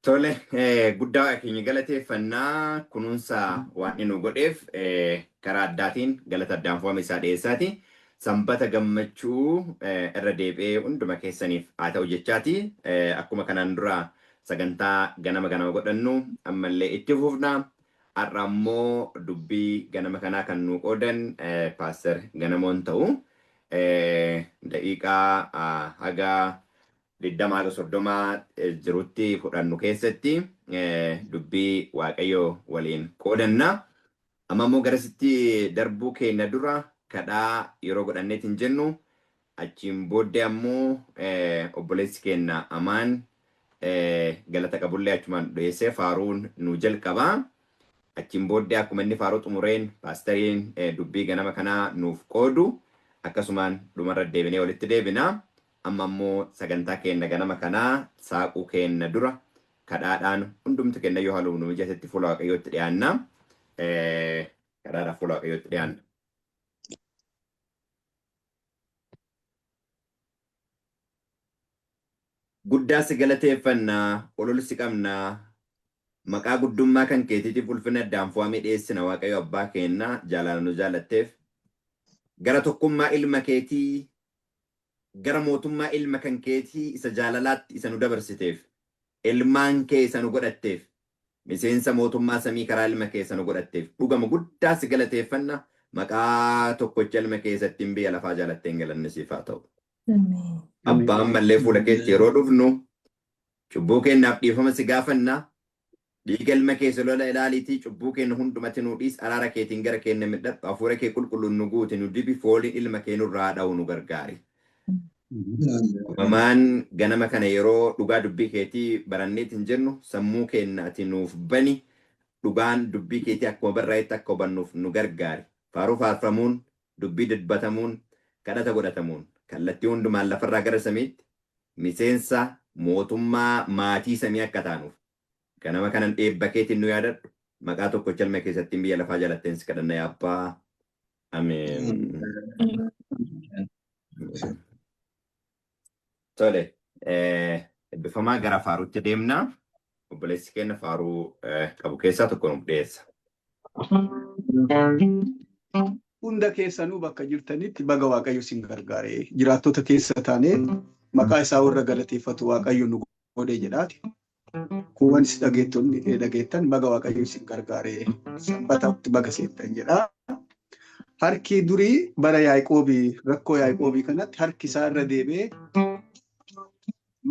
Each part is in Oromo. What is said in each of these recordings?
Tole, guddaa keenya galateeffannaa kunuunsa waan inni nu godheef karaa addaatiin galata addaan fo'ame isaa dhiyeessaati. Sanbata gammachuu irra deebi'ee hunduma keessaniif haa ta'u jechaati. Akkuma kanaan dura sagantaa ganama ganama godhannu ammallee itti fufna. Har'a ammoo dubbii ganama kanaa kan nu qoodan Paaster Ganamoon ta'u. Daqiiqaa haga 20 haga 30 jirutti fudhannu keessatti dubbii Waaqayyoo waliin qoodanna. Amma immoo garasitti darbuu keenya dura kadhaa yeroo godhanneetiin jennu achiin booddee ammoo obboleessi keenya Amaan galata qabullee achumaan dhiyeessee faaruun nu jalqaba. Achiin booddee akkuma inni faaruu xumureen paasteriin dubbii ganama kanaa nuuf qoodu akkasumaan dhumarra deebinee walitti deebina. Amma ammoo sagantaa keenna ganama kanaa saaquu keenna dura kadhaadhaan hundumti keenna yoo haaluma nu mijatetti fuula Waaqayyootti dhiyaanna. Kadhaadhaan fuula Waaqayyootti dhiyaanna. Guddaa si galateeffanna, olol si qabna, maqaa guddummaa kan keetiitiif ulfina addaan fo'amee dhiyeessina Waaqayyo Abbaa keenna jaalala nu jaalatteef. Gara tokkummaa ilma keetii, gara mootummaa ilma kan keetii isa jaalalaatti isa nu dabarsiteef, ilmaan kee isa nu godhatteef, miseensa mootummaa samii karaa ilma kee isa nu godhatteef, dhugama guddaa si galateeffanna, maqaa tokkocha ilma kee isattiin biyya lafaa jaalatteen galanni siif haa ta'u. Abbaa ammallee fuula keetti yeroo dhufnu cubbuu keenyaaf dhiifama si gaafanna. Dhiiga ilma kee isa lola ilaaliitii cubbuu keenya hundumatti nu dhiis, araara keetiin gara keenya midhadhu, hafuura kee qulqulluun nu guuti, nu dibi, fooliin ilma kee nurraa dha'u nu gargaari. Uumamaan ganama kana yeroo dhugaa dubbii keetii baranneetiin jennu sammuu keenya ati nuuf bani, dhugaan dubbii keetii akkuma barraa'etti akka hubannuuf nu gargaari. Faaruu faarfamuun, dubbii dubbatamuun, kadhata godhatamuun kallattii hundumaan lafarraa gara samiitti miseensa mootummaa maatii samii akka taanuuf ganama kanan eebba keetiin nu yaadadhu. Maqaa tokkocha ilma keessattiin biyya lafaa jaalatteen si kadhanna yaa Abbaa. Ameen. Tole, eebbifamaa gara faaruutti deemna. Obboleessi keenya faaruu qabu keessaa tokko nuuf dhiyeessa. Hunda keessanuu bakka jirtanitti baga Waaqayyo isin gargaare. Jiraattota keessa taanee maqaa isaa warra galateeffatu Waaqayyo nu godhe jedhaati. Kuuwwanis dhageettonni dhageettan baga Waaqayyo isin gargaare. Sanbatatti baga seettan jedha. Harki durii bara Yaaqoobii rakkoo Yaaqoobii kanatti harki isaa irra deebi'ee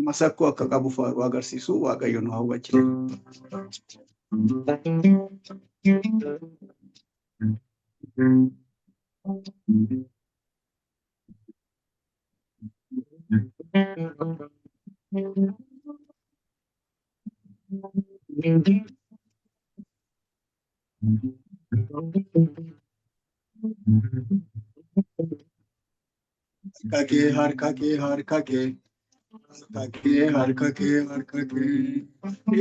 masakkoo akka qabu faaruu agarsiisu Waaqayyo nu hawwachiisa. Harka kee, harka kee, harka kee, harka kee, harka kee, harka kee.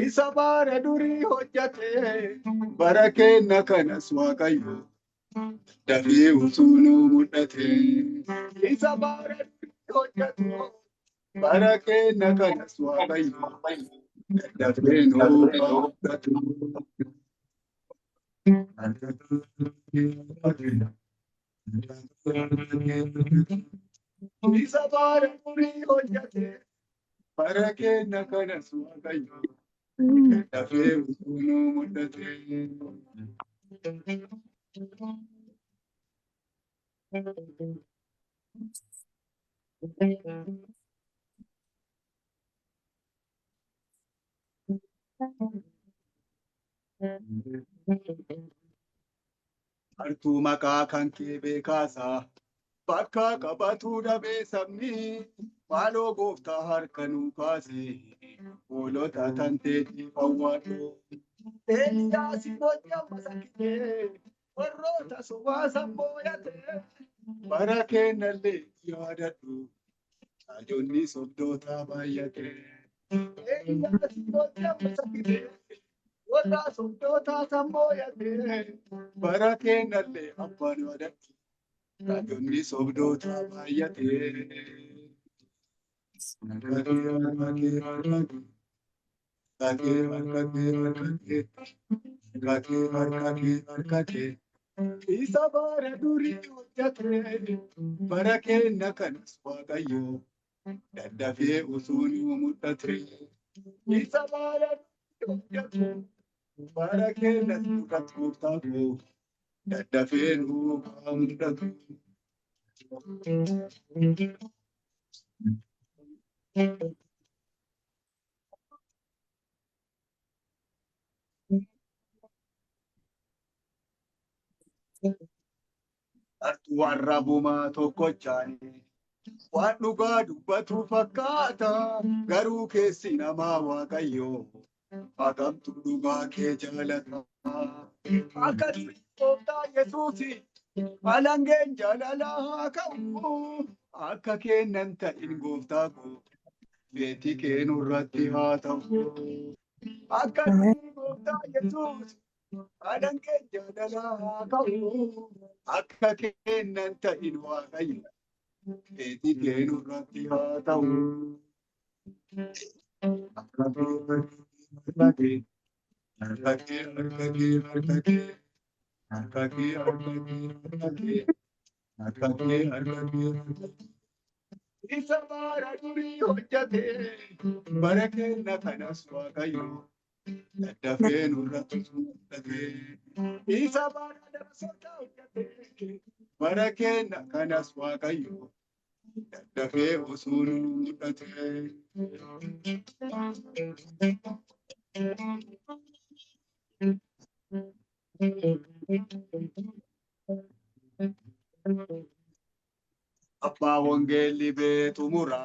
Isa bara durii hojjate, bara keenya kanas Waaqayyo dafee utuu nuu mul'ate. Isa bara durii hojjate, bara keenya kanas Waaqayyo dafee nuu mul'atu. Isa bara durii hojjate, bara keenya kanas Waaqayyo dafee utuu nuu mul'ate. Hartuu maqaa kan kee beekaasaa bakka qabatuu dhabee sabni maaloo gooftaa harka nuu kaase hoolota tanteetiif awwaadhu. Eeliyaasiin hojii amma sakkitee warroota sobaa sammooyate bara keenyallee yaadadhu raajonni sobdoota baay'ate. Eeliyaasiin hojii amma sakkitee warra sobdoota sammooyate bara keenyallee abbaan yaadadhu raajonni sobdoota baay'ate. Harka kee harka kee harka kee harka kee harka kee harka kee. Isa bara durii hojjate bara keenya kanas Waaqayyo daddafee osoo nu mul'ate. Isa bara durii hojjate bara keenya nurratti gooftaa koo daddafee nu haa mul'atu. Artuu arrabumaa tokkochaani waan dhugaa dubbatu fakkaata garuu keessi namaa Waaqayyo hagamtu dhugaa kee jaalata. Akka durii gooftaa Yesuusi alangeen jaalalaa haa ka'u akka kennan ta'in gooftaa koo feeti kee nurratti haa ta'u. Akka durii gooftaa Yesuus alangeen jaalalaa haa ka'u akka kennan ta'in Waaqayyo feeti kee nurratti haa ta'u. Harka kee harka kee harka kee harka kee harka kee harka kee harka kee harka kee harka kee harka kee harka kee. Isa bara durii hojjate bara keenya kanas Waaqayyo daddafee nurratti mul'ate. Isa bara darasoota hojjate bara keenya kanas Waaqayyo daddafee osoo nu mul'ate. Abbaa wangeelli bee xumura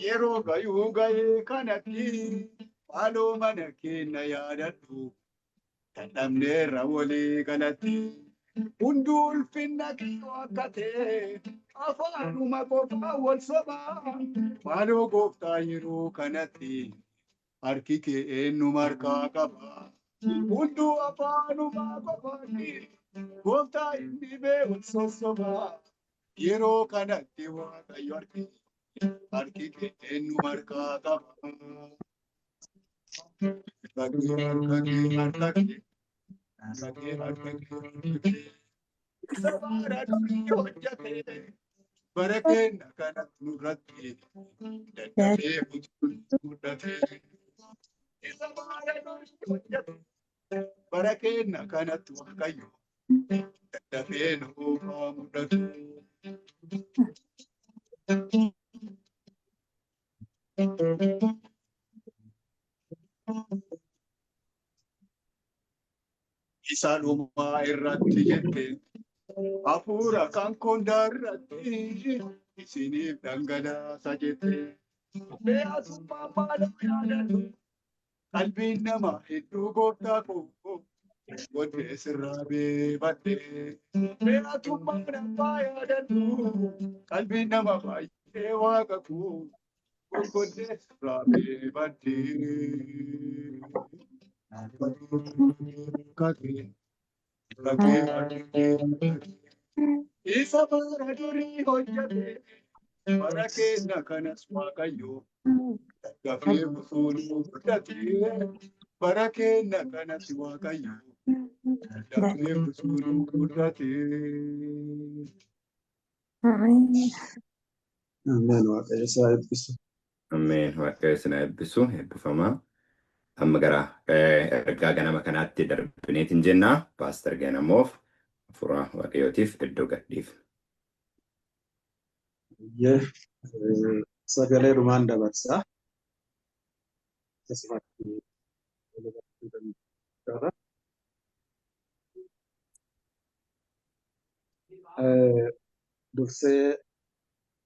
yeroo gayuu gayee kanatti maaloo mana keenya yaadadhu dadhabneerra walii galatti. Hunduu ulfinna kee waakkatee afaanuma qofaa wal sobaa maaloo gooftaa yeroo kanatti harki kee eenyu markaa qaba. Hunduu afaanuma qofaatti gooftaa inni bee wal sossobaa. Yeroo kanatti Waaqayyo harki kee eenyu markaa qaba. Harka kee harka kee harka kee harka kee harka kee harka kee. Isa bara durii hojjate bara keenya kanatti nurratti daddafee utuu mul'ate. Isa bara durii hojjate bara keenya kanatti Waaqayyo daddafee nuuf haa mul'atu. Isa dhumaa irratti jette hafuura kan kondaa irratti isiniif dhangalaasa jette. Mee asummaa maaloo yaadadhu qalbiin nama hedduu gooftaa koo godhee sirraa beebadhe. Mee asummaan abbaa yaadadhu qalbiin nama baay'ee waaqa koo godhee sirraa beebadhe. Isa bara durii hojjate bara keenya kanas Waaqayyo daddafee osoo nu mul'ate bara keenya kanatti Waaqayyo daddafee osoo nu mul'ate. Ameen. Waaqayyo isaa eebbisu. Ameen. Waaqayyo isin haa eebbisu. Eebbifamaa. Amma gara ergaa ganama kanaatti darbineetiin jenna. Paaster Ganamoof hafuura Waaqayyootiif iddoo gadhiifna. Sagalee dhumaan dabarsaa. Akkasumatti walhubachuu dandeenya. Dursee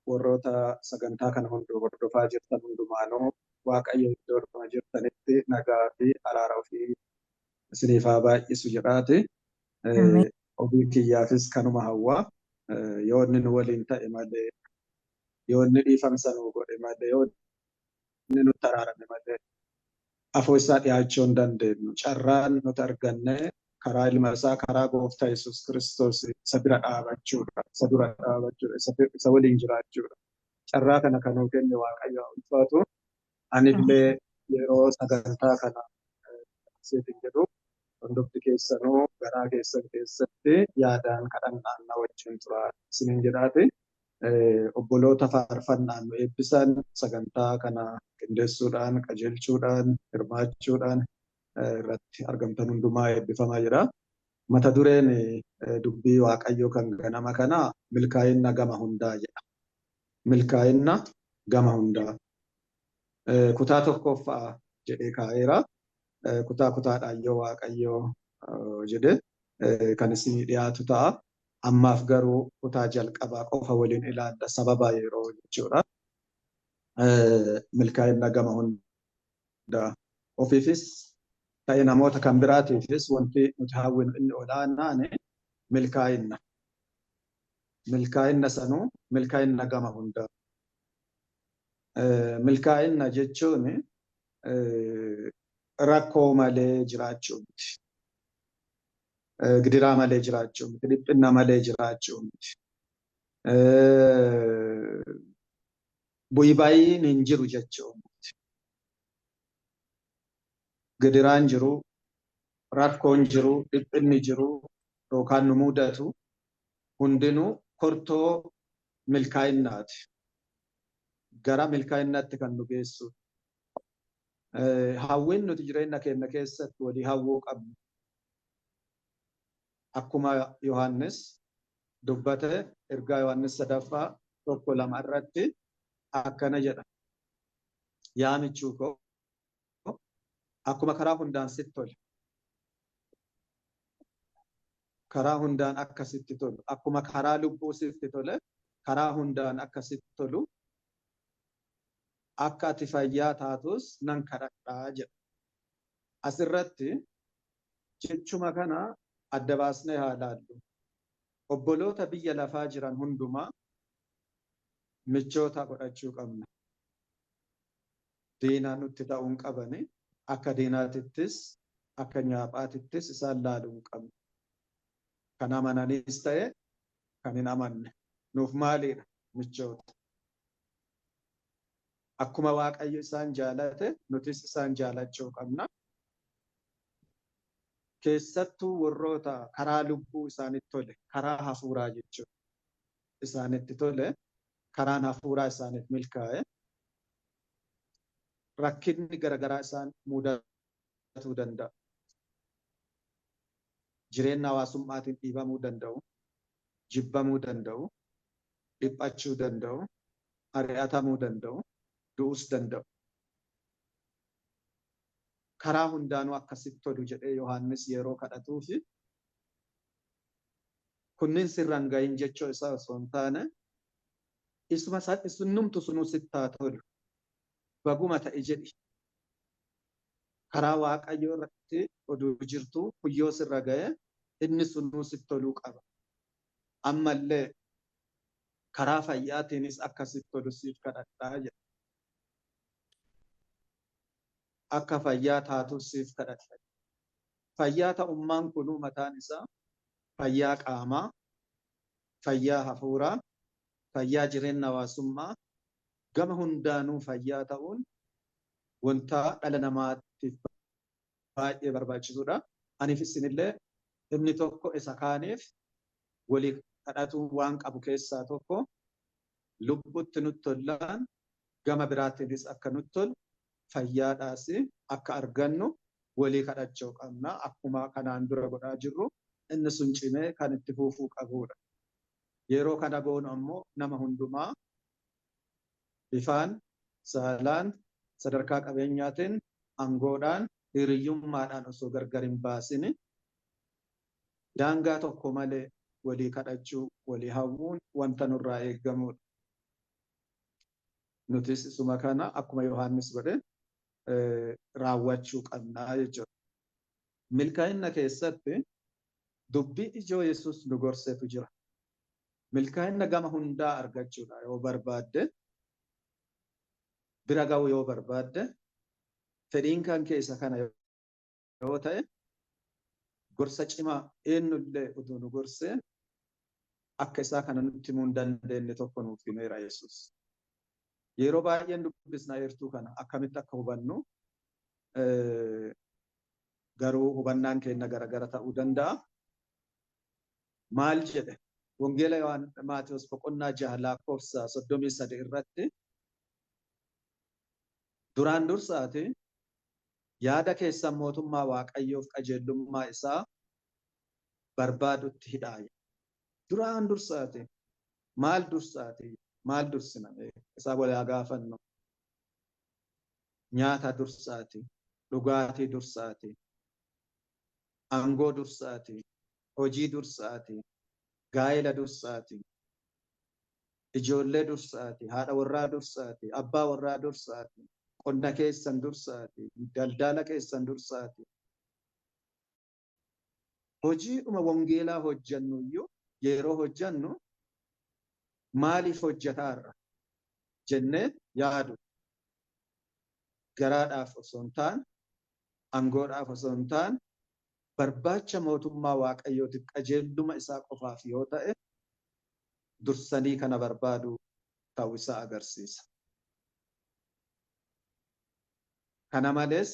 warroota sagantaa kana hundu hordofaa jirtan hundumaanuu Waaqayyo iddoo jirtanitti nagaa fi araara ofii isiniif haa baay'isu jedhaati. Ofii kiyyaafis kanuma hawwaa. Yoo inni nu waliin ta'e malee, yoo inni dhiifamsa nuu godhe malee, yoo inni nutti araarame malee afoo isaa dhiyaachuu hin dandeenyu. Carraan nuti arganne karaa ilma isaa karaa gooftaa Yesuus Kiristoos isa bira dhaabachuudha. Isa dura dhaabachuudha. Isa waliin jiraachuudha. Carraa kana kan nuu kenne Waaqayyo haa ulfaatu. Anillee Yeroo sagantaa kana seetiin jedhu hundumti keessanuu garaa keessan keessatti yaadaan kadhannaan na wajjin tura isiniin jedhaati. Obboloota faarfannaan nu eebbisan sagantaa kana qindeessuudhaan, qajeelchuudhaan, hirmaachuudhaan irratti argamtan hundumaa eebbifamaa jira. Mata dureen dubbii Waaqayyoo kan ganama kanaa milkaa'ina gama hundaa jedha. Milkaa'ina gama hundaa. Kutaa tokkoffaa jedhee kaa'eera. Kutaa kutaadhaan yoo Waaqayyoo jedhe kan isinii dhiyaatu ta'a. Ammaaf garuu kutaa jalqabaa qofa waliin ilaalla sababa yeroo jechuudha. Milkaa'ina gama hundaa. Ofiifis ta'e namoota kan biraatiifis wanti nuti hawwinu inni olaanaan milkaa'ina. Milkaa'ina sanuu milkaa'ina gama hundaa. Milkaa'ina jechuun rakkoo malee jiraachuu miti. Gidiraa malee jiraachuu miti. Dhiphina malee jiraachuu miti. Bu'i baay'een hin jiru jechuu miti. Gidiraan jiru, rakkoon jiru, dhiphinni jiru yookaan nu mudatu hundinuu kortoo milkaa'inaati. Gara milkaa'inaatti kan nu geessu. Hawwiin nuti jireenya keenya keessatti walii hawwuu qabnu. Akkuma Yohaannis dubbate ergaa Yohaannis 3 1-2 irratti akkana jedha. Yaa michuu koo akkuma karaa hundaan sitti tole. Karaa hundaan akka sitti tolu. Akkuma karaa lubbuu sitti tole, karaa hundaan akka sitti tolu. Akka ati fayyaa taatus nan kadhadhaa jedha. Asirratti jechuma kana adda baasnee haa ilaallu. Obboloota biyya lafaa jiran hundumaa michoota godhachuu qabna. Diinaa nutti ta'uu hin qabani. Akka diinaatittis akka nyaaphaatittis isaan laaluu hin qabnu. Kan amananis ta'e kan hin amanne. Nuuf maaliidha michoota? Akkuma Waaqayyo isaan jaalate nutis isaan jaalachuu qabna. Keessattuu warroota karaa lubbuu isaanitti tole, karaa hafuuraa jechuudha. Isaanitti tole, karaan hafuuraa isaaniif milkaa'e, rakkinni garaagaraa isaan mudatuu danda'a. Jireenya hawaasummaatiin dhiibamuu danda'u, jibbamuu danda'u, dhiphachuu danda'u, ari'atamuu danda'u, du'uus danda'u. Karaa hundaanuu akkasitti tolu jedhee Yohaannis yeroo kadhatuufi kunniin sirra hin gahin jechuu isaa osoo hin taane isuma isinnumtu sunuu sitti haa tolu. Baguma ta'e jedhi. Karaa Waaqayyoo irratti oduu jirtu kuyyoo sirra ga'e inni sunuu sitti toluu qaba. Ammallee karaa fayyaatiinis akkasitti tolu siif kadhadhaa jedha. Akka fayyaa taatuuf siif kadhadha. Fayyaa ta'ummaan kunuu mataan isaa fayyaa qaamaa, fayyaa hafuuraa, fayyaa jireenya hawaasummaa gama hundaanuu fayyaa ta'uun wanta dhala namaatiif baay'ee barbaachisuudha. Aniif isinillee inni tokko isa kaaniif walii kadhatuu waan qabu keessaa tokko lubbutti nutti tollaan gama biraatiinis akka nutti tolu fayyaadhaas akka argannu walii kadhachuu qabna. Akkuma kanaan dura godhaa jirru inni sun cimee kan itti fufuu qabudha. Yeroo kana goonu ammoo nama hundumaa bifaan, saalaan, sadarkaa qabeenyaatiin, aangoodhaan, hiriyyummaadhaan osoo gargar hin baasini daangaa tokko malee walii kadhachuu, walii hawwuun wanta nurraa eegamudha. Nutis isuma kana akkuma Yohaannis godhe raawwachuu qabnaa jechuudha. Milkaa'ina keessatti dubbii ijoo Yesuus nu gorsetu jira. Milkaa'ina gama hundaa argachuudha yoo barbaadde, bira ga'uu yoo barbaadde, fedhiin kan keessa kana yoo ta'e gorsa cimaa eenyullee utuu nu gorsee akka isaa kana nutti himuu hin dandeenye tokko nuuf himeera Yesuus. Yeroo baay'een dubbisna eertuu kana akkamitti akka hubannu Garuu hubannaan keenya garagara ta'uu danda'a. Maal jedhe? Wangeela Maatewos boqonnaa 6 lakkoofsa 33 irratti duraan dursaati yaada keessan mootummaa Waaqayyoof qajeelummaa isaa barbaadutti hidhaa. Duraan dursaati maal dursaati? Maal dursina? Isaa walaa gaafannu. Nyaata dursaati, dhugaatii dursaati, aangoo dursaati, hojii dursaati, gaa'ela dursaati, ijoollee dursaati, haadha warraa dursaati, abbaa warraa dursaati, qonna keessan dursaati, daldala keessan dursaati. Hojiidhuma wangeelaa hojjannu iyyuu yeroo hojjannu maaliif hojjetaarra jennee yaadu. Garaadhaaf osoo hin taane, aangoodhaaf osoo hin taane, barbaacha mootummaa Waaqayyootiif qajeeluma isaa qofaaf yoo ta'e dursanii kana barbaadu ta'uu isaa agarsiisa. Kana malees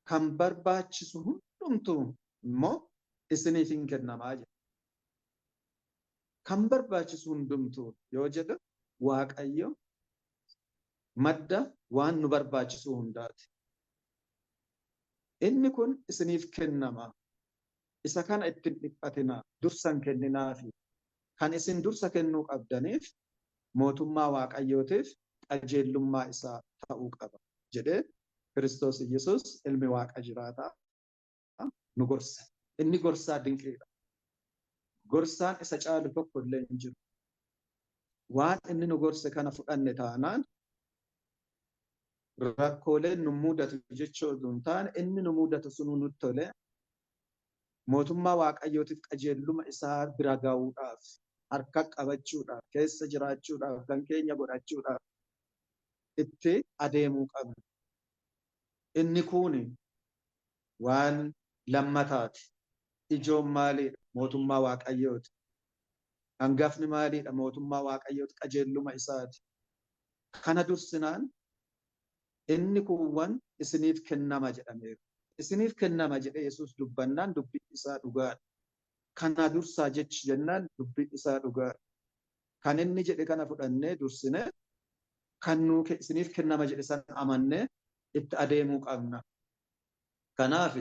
kan barbaachisu hundumtuu immoo isiniif hin kennamaa jedha. Kan barbaachisu hundumtuu yoo jedhu Waaqayyo madda waan nu barbaachisu hundaati. Inni kun isiniif kennama. Isa kana ittiin dhiphatinaa, dursan kenninaafi. Kan isin dursa kennuu qabdaniif mootummaa Waaqayyootiif qajeelummaa isaa ta'uu qaba jedhee Kiristoos Iyyasuus ilmi Waaqa jiraataa nu gorsa. Inni gorsaa dinqiidha. Gorsaan isa caalu tokko illee hin jiru. Waan inni nu gorse kana fudhanne taanaan rakkooleen nu mudatu jechuu osoo hin taane inni nu mudatu sunuu nutti tole mootummaa Waaqayyootiif qajeeluma isaa bira ga'uudhaaf, harka qabachuudhaaf, keessa jiraachuudhaaf, kan keenya godhachuudhaaf itti adeemuu qabna. Inni kun waan lammataati. Ijoon maaliidha? Mootummaa Waaqayyooti. Hangafni maaliidha? Mootummaa Waaqayyooti, qajeeluma isaati. Kana dursinaan inni kuuwwan isiniif kennama jedhameera. Isiniif kennama jedhee Yesuus dubbannaan dubbiin isaa dhugaadha. Kana dursaa jechi jennaan dubbiin isaa dhugaadha. Kan inni jedhe kana fudhannee dursine kan nuu isiniif kennama jedhe sana amannee itti adeemuu qabna. Kanaaf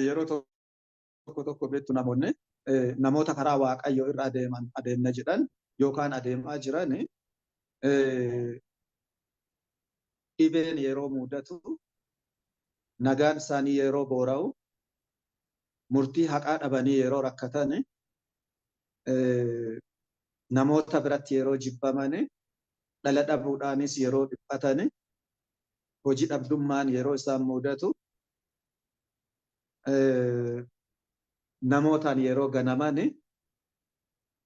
yeroo tokko tokko beektu namoonni namoota karaa Waaqayyoo irra adeeman adeemna jedhan yookaan adeemaa jiran dhibeen yeroo mudatu, nagaan isaanii yeroo boora'u, murtii haqaa dhabanii yeroo rakkatan, namoota biratti yeroo jibbaman, dhala dhabuudhaanis yeroo dhiphatan, hojii dhabdummaan yeroo isaan mudatu, namootaan yeroo ganaman,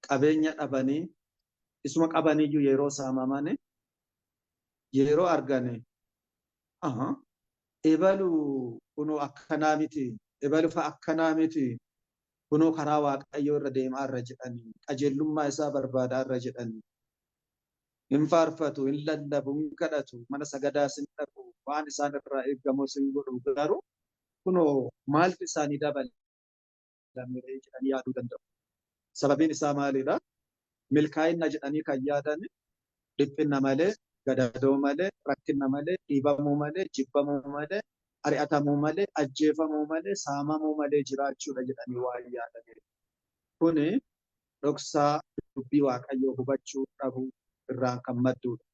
qabeenya dhabanii isuma qabaniyyuu yeroo saamaman yeroo argan ebalu kunoo akkanaa miti, ebalu fa'a akkanaa miti, kunoo karaa Waaqayyoo irra deemaa irra jedhanii, qajeelummaa isaa barbaadaa irra jedhanii, hin faarfatu, hin lallabu, hin kadhatu, mana sagadaas hin dhaqu, waan isaan irraa eegamus hin godhu, garuu kunoo maaltu isaanii dabalame jedhanii yaaduu danda'u. Sababiin isaa maalidha? Milkaa'ina jedhanii kan yaadan dhiphina malee, gadadoo malee, rakkina malee, dhiibamuu malee, jibbamuu malee, ari'atamuu malee, ajjeefamuu malee, saamamuu malee jiraachuudha jedhanii waan yaadaniif. Kuni dhoksaa dubbii Waaqayyoo hubachuu dhabuu irraan kan maddudha.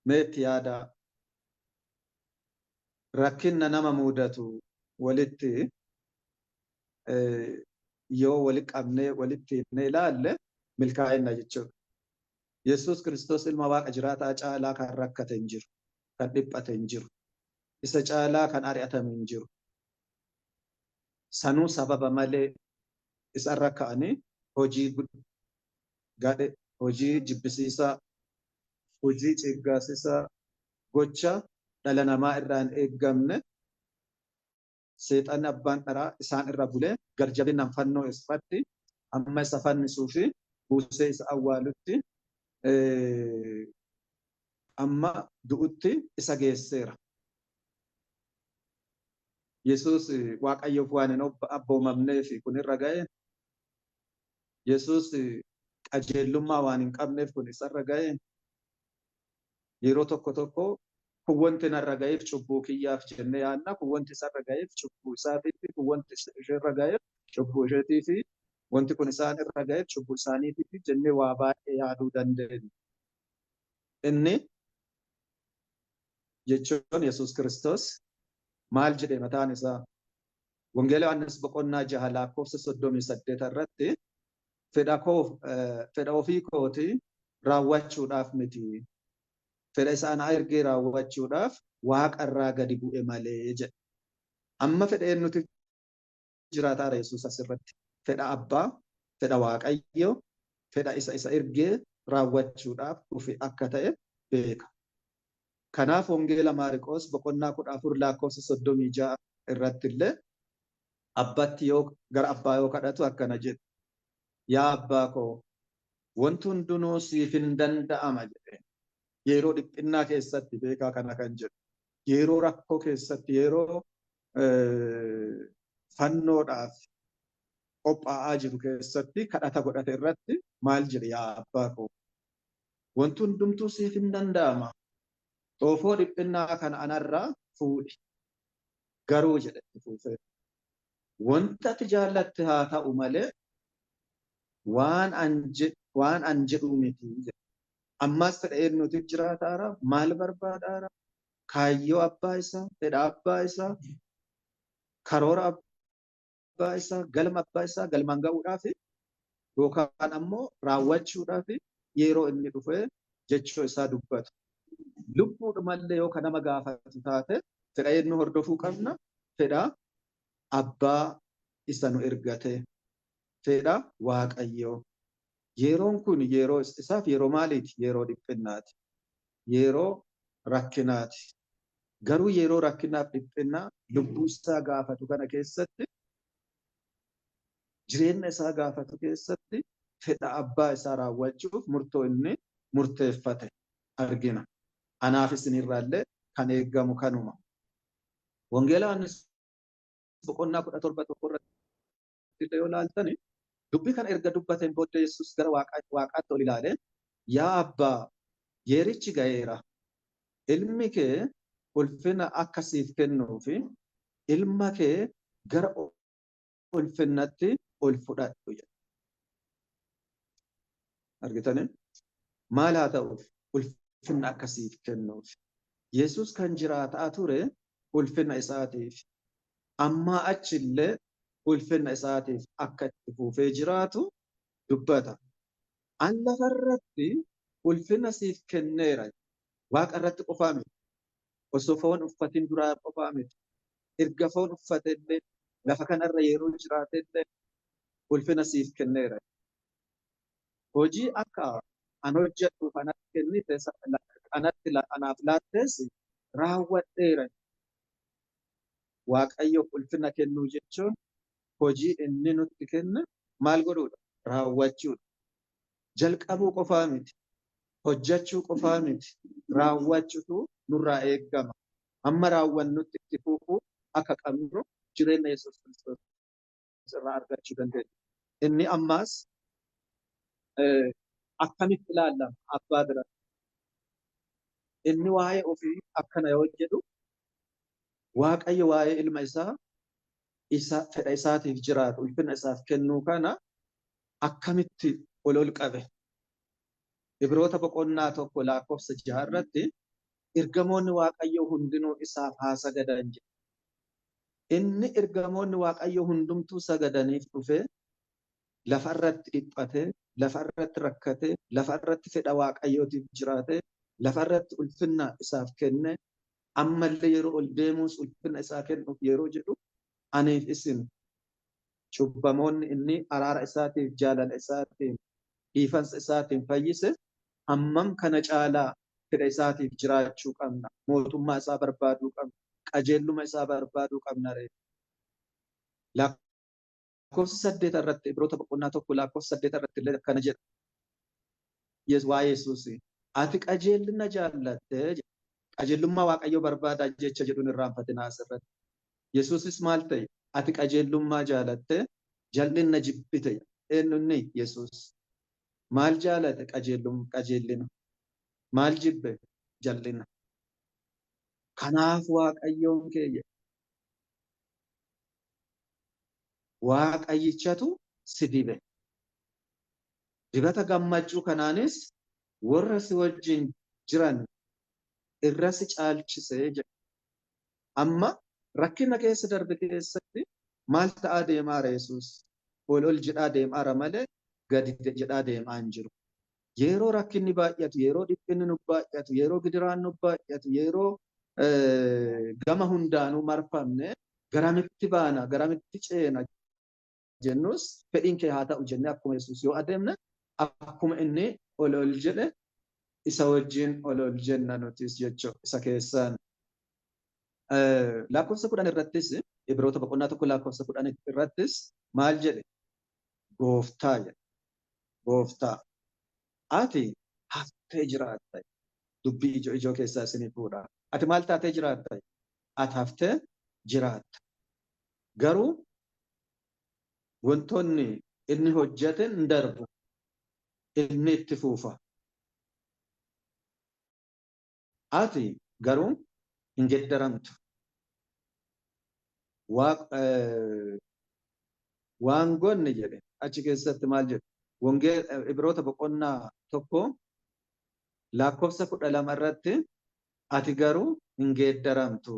Meetti yaada rakkinna nama mudatu walitti yoo wali qabnee walitti hidhnee ilaalle milkaa'ina jechuudha. Yesuus Kiristoos ilma Waaqa jiraataa caalaa kan rakkate hin jiru, kan dhiphate hin jiru, isa caalaa kan ari'atame hin jiru. Sanuu sababa malee isarra ka'anii hojii gadhe, hojii jibbisiisaa, hojii ciiggaasisaa, gocha dhala namaa irraa hin eeggamne seexanni abbaan dharaa isaan irra bulee garjabinaan fannoo irratti amma isa fannisuu fi buusee isa awwaalutti Amma du'utti isa geesseera. Yesuus Waaqayyoof waan hin abboomamneef kun irra ga'e. Yesuus qajeelummaa waan hin qabneef kun isarra ga'e. Yeroo tokko tokko kun wanti narra ga'eef cubbuu kiyyaaf jennee yaadna. Kun wanti isarra ga'eef cubbuu isaatiif, kun wanti isheerra ga'eef cubbuu isheetiif, wanti kun isaan irra ga'eef cubbuu isaaniitiif jennee waa baay'ee yaaduu dandeenya. Inni jechuun Yesuus Kiristoos maal jedhe mataan isaa? Wangeela Yohaannis boqonnaa 6 lakkoofsa 38 irratti fedha ofii kootii raawwachuudhaaf miti. Fedha isa ana ergee raawwachuudhaaf waaqa irraa gadi bu'e malee jedhe. Amma fedha eenyutu jiraataara Yesuus asirratti? Fedha Abbaa, fedha Waaqayyoo, fedha isa isa ergee raawwachuudhaaf dhufe akka ta'e beeka. Kanaaf Wangeela Maariqoos boqonnaa 14 lakkoofsa 36 irratti illee abbatti yoo gara abbaa yoo kadhatu akkana jedhe. Yaa abbaa koo, wanti hundinuu siif hin danda'ama jedhe. Yeroo dhiphinnaa keessatti beekaa kana kan jedhu. Yeroo rakkoo keessatti, yeroo fannoodhaaf qophaa'aa jiru keessatti kadhata godhate irratti maal jedhe? Yaa abbaa koo, wanti hundumtuu siif hin danda'ama. Xoofoo dhiphinnaa kana anarraa fuudhi. Garuu jedhe itti fuufee, wanta ati jaallatte haa ta'u malee waan an jedhu miti jedhe. Ammas fedha eenyuutiif jiraataara? Maal barbaadaara? Kaayyoo abbaa isaa, fedha abbaa isaa, karoora abbaa isaa, galma abbaa isaa galmaan ga'uudhaaf yookaan ammoo raawwachuudhaaf yeroo inni dhufee jechuu isaa dubbatu. Lubbuudhumallee yoo kan nama gaafatu taate fedha eenyu hordofuu qabna? Fedha abbaa isa nu ergate, fedha Waaqayyoo. Yeroon kun yeroo isaaf yeroo maaliiti? Yeroo dhiphinnaati. Yeroo rakkinaati. Garuu yeroo rakkinaaf dhiphinnaa lubbuu isaa gaafatu kana keessatti, jireenya isaa gaafatu keessatti fedha abbaa isaa raawwachuuf murtoo inni murteeffate argina. Anaaf isinirraallee kan eeggamu kanuma. Wangeela Yohaannis boqonnaa 17 tokko irratti yoo ilaaltani, dubbii kana erga dubbateen booddee Yesuus gara waaqaatti ol ilaalee, yaa abbaa, yerichi ga'eera. Ilmi kee ulfina akka siif kennuufi ilma kee gara ulfinnatti ol fudhadhu jedhe. Argitanii? Maal haa ta'uuf? Ulfinna akka siif kennuuf. Yesuus kan jiraataa ture ulfinna isaatiif. Ammaa achillee ulfinna isaatiif akka itti fufee jiraatu dubbata. An lafarratti ulfinna siif kenneera. Waaqa irratti qofaa miti. Osoo foon uffatin duraa qofaa miti. Erga foon uffatellee lafa kanarra yeroo jiraatellee ulfina siif kenneera. Hojii akka an hojjedhuuf anatti kennite, anatti anaaf laattees raawwadheera. Waaqayyoof ulfina kennuu jechuun hojii inni nutti kenne maal godhuudha? Raawwachuudha. Jalqabuu qofaa miti. Hojjechuu qofaa miti. Raawwachuutu nurraa eegama. Amma raawwannutti itti fufuu akka qabnu jireenya Yesuus Kiristoos irraa argachuu dandeenya. Inni ammaas akkamitti ilaalama abbaa bira? Inni waa'ee ofii akkana yoo jedhu, Waaqayyo waa'ee ilma isaa isa fedha isaatiif jiraatu ulfina isaaf kennuu kana akkamitti ol ol qabe? Ibroota boqonnaa 1 lakkoofsa 6 irratti ergamoonni Waaqayyoo hundinuu isaaf haa sagadan jedhe. Inni ergamoonni Waaqayyoo hundumtuu sagadaniif dhufee lafarratti dhiphatee, lafarratti rakkatee, lafarratti fedha Waaqayyootiif jiraatee, lafarratti ulfina isaaf kenne, ammallee yeroo ol deemuus ulfina isaa kennuuf yeroo jedhu, aniif isin cubbamoonni inni araara isaatiif, jaalala isaatiin, dhiifansa isaatiin fayyise, hammam kana caalaa fedha isaatiif jiraachuu qabna, mootummaa isaa barbaaduu qabna, qajeelluma isaa barbaaduu qabna ree. Lakkoofsa 8 irratti, Ibroota boqonnaa 1 lakkoofsa 8 irratti illee akkana jedha. Waa'ee Yesuus. Ati qajeelina jaallatte. Qajeelummaa Waaqayyoo barbaadaa jecha jedhuun irraanfatinaa asirratti. Yesuusis maal ta'e? Ati qajeelummaa jaalatte, jal'ina jibbite. Eenyunni Yesuus. Maal jaalate? Qajeellina. Maal jibbe? Jal'ina. Kanaaf Waaqayyoon kee Waaqayyichatu si dibe. Dibata gammachuu kanaanis warra si wajjin jiran irra si caalchisee jedha. Amma rakkina keessa darbe keessatti maal ta'aa deemaara Yesuus? Ol ol jedhaa deemaara malee gadi jedhaa deemaa hin jiru. Yeroo rakkinni baay'atu, yeroo dhiphinni nu baay'atu, yeroo gidiraan nu baay'atu, yeroo gama hundaanuu marfamne garamitti baana, garamitti ceena jennus fedhiin kee haa ta'u jennee akkuma Yesuus yoo adeemne akkuma inni ol ol jedhe isa wajjin ol ol jenna nutis jechuudha isa keessaan. Lakkoofsa 10 irrattis Ibroota boqonnaa 1 lakkoofsa 10 irrattis maal jedhe? Gooftaa jedhe. Gooftaa ati haftee jiraatta. Dubbii ijoo ijoo keessaa isinii fuudha. Ati maal taatee jiraatta? Ati haftee jiraatta. Garuu wantoonni inni hojjete hin darbu. Inni itti fuufa. Ati garuu hin geddaramtu. Waan gonne jedhe achi keessatti maal jedhe? Ibroota boqonnaa 1 lakkoofsa 12 irratti ati garuu hin geeddaramtu.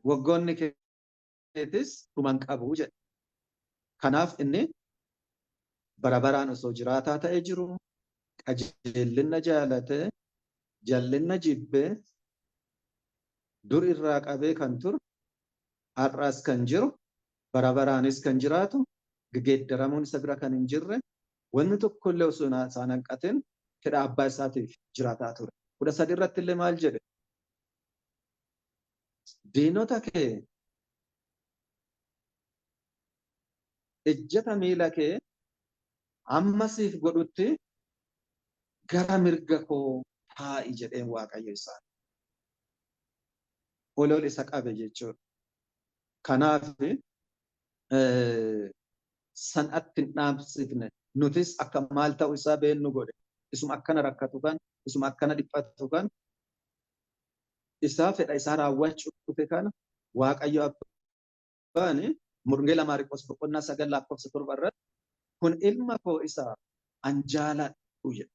Waggoonni keetis dhuma hin qabu jedhe. Kanaaf inni bara baraan osoo jiraataa ta'ee jiru qajeellinna jaalate, jallinna jibbe, dur irraa qabee kan ture, har'as kan jiru, bara baraanis kan jiraatu, geeddaramuun isa bira kan hin jirre, wanni tokkollee osoo isaan hanqatin fedha abbaa isaatiif jiraataa ture. 13 irratti illee maal jedhe? Diinota kee ejjata miila kee amma siif godhutti gara mirga koo taa'i jedheen Waaqayyo isaan. Ol ol isa qabe jechuudha. Kanaaf sanatti hin dhaabsifne nutis akka maal ta'u isaa beennu godhe. Isuma akkana rakkatu kan, isuma akkana dhiphatu kan, isaa fedha isaa raawwachuu dhufe kana Waaqayyo abbaan Wangeela Maarqos boqonnaa 9 lakkoofsa 7 irratti kun ilma koo isa an jaaladhu jedhe.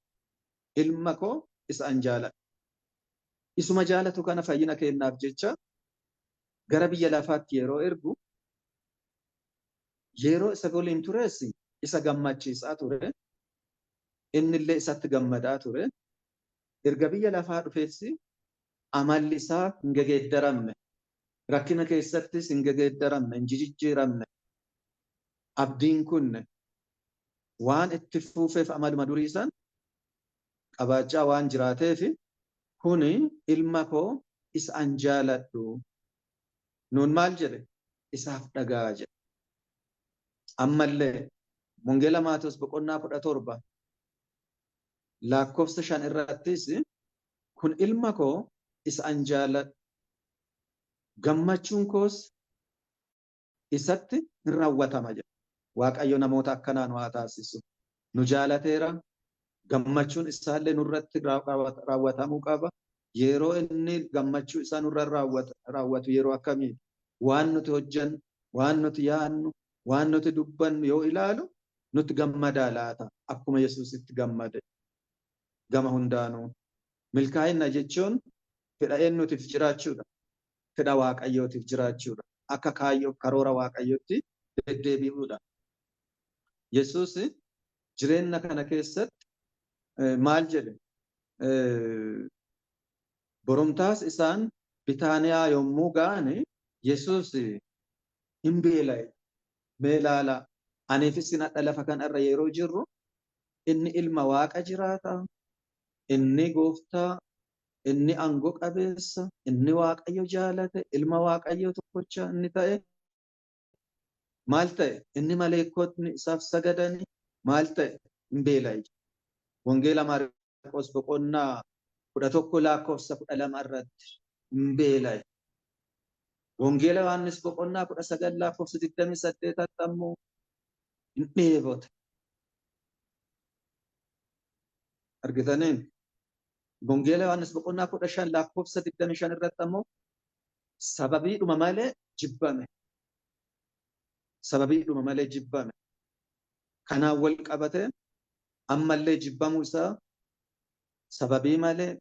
Ilma koo isa an jaaladhu. Isuma jaalatu kana fayyina kennaaf jecha gara biyya lafaatti yeroo ergu yeroo isa waliin tures isa gammachiisaa ture. Innillee isatti gammadaa ture. Erga biyya lafaa dhufees amalli isaa hin gegeeddaramne. Rakkina keessattis hin gegeeddaramne, hin jijjiiramne. Abdiin kun waan itti fuufeef amaluma durii san qabaachaa waan jiraateef kuni ilma koo isa an jaaladhu. Nuun maal jedhe? Isaaf dhagaa jedhe. Ammallee Wangeela Maatewos boqonnaa 17 lakkoofsa 5 irrattis kun ilma koo isa an jaaladhu. Gammachuun koos isatti hin raawwatama jedha. Waaqayyo namoota akkanaa nu haa taasisu. Nu jaalateera. Gammachuun isaallee nurratti raawwatamuu qaba. Yeroo inni gammachuu isaa nurra raawwatu yeroo akkamii? Waan nuti hojjennu, waan nuti yaadnu, waan nuti dubbannu yoo ilaalu nuti gammadaa laata? Akkuma Yesuusitti gammade. Gama hundaanuu. Milkaa'ina jechuun fedha eenyutiif jiraachuudha? Fedha Waaqayyootiif jiraachuudha. Akka kaayyoo karoora Waaqayyootti deddeebi'uudha. Yesuus jireenya kana keessatti maal jedhe? Boromtaas isaan Bitaaniyaa yommuu ga'an Yesuus hin beela'e. Mee ilaalaa, aniif isin hadha lafa kanarra yeroo jirru inni ilma Waaqa jiraata, inni gooftaa, inni aangoo qabeessa, inni Waaqayyo jaalate, ilma Waaqayyo tokkocha inni ta'e maal ta'e? Inni maleekotni isaaf sagadanii maal ta'e? Hin beela'e. Wangeela Maarqos boqonnaa 11 lakkoofsa 12 irratti hin beela'e. Wangeela Yohaannis boqonnaa 19 lakkoofsa 28 ammoo hin dheebote. Argitaniin Wangeela Yohaannis boqonnaa 15 lakkoofsa 25 irratti ammoo sababiidhuma malee jibbame. Sababiidhuma malee jibbame. Kanaan wal qabate ammallee jibbamuu isaa sababii malee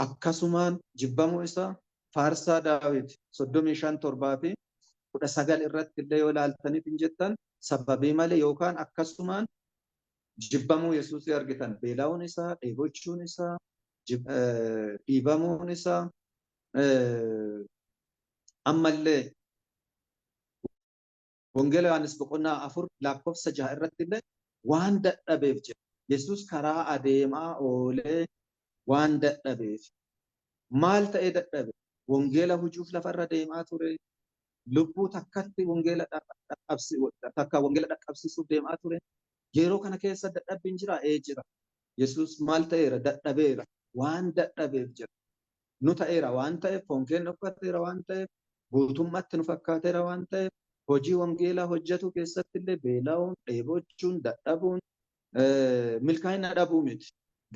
akkasumaan jibbamuu isaa Faarsaa Daawit 35 7 fi 19 irratti illee yoo ilaaltaniif hin jettan sababii malee yookaan akkasumaan jibbamuu Yesuusii argitan. Beela'uun isaa, dheebochuun isaa, dhiibamuun isaa, ammallee Wangeela Yohaannis boqonnaa 4 lakkoofsa 6 irratti illee waan dadhabeef jedha. Yesuus karaa adeemaa oolee waan dadhabeef. Maal ta'ee dadhabe? Wangeela hujuuf lafarra deemaa ture. Lubbuu takkatti wangeela dhaqqabsiisuuf deemaa ture. Yeroo kana keessa dadhabbiin jira? Ee jira. Yesuus maal ta'eera? Dadhabeera. Waan dadhabeef jira. Nu ta'eera waan ta'eef, foon keenya uffateera waan ta'eef, guutummaatti nu fakkaateera waan ta'eef, hojii wangeelaa hojjetu keessatti illee beela'uun, dheebochuun, dadhabuun, milkaa'ina dhabuu miti.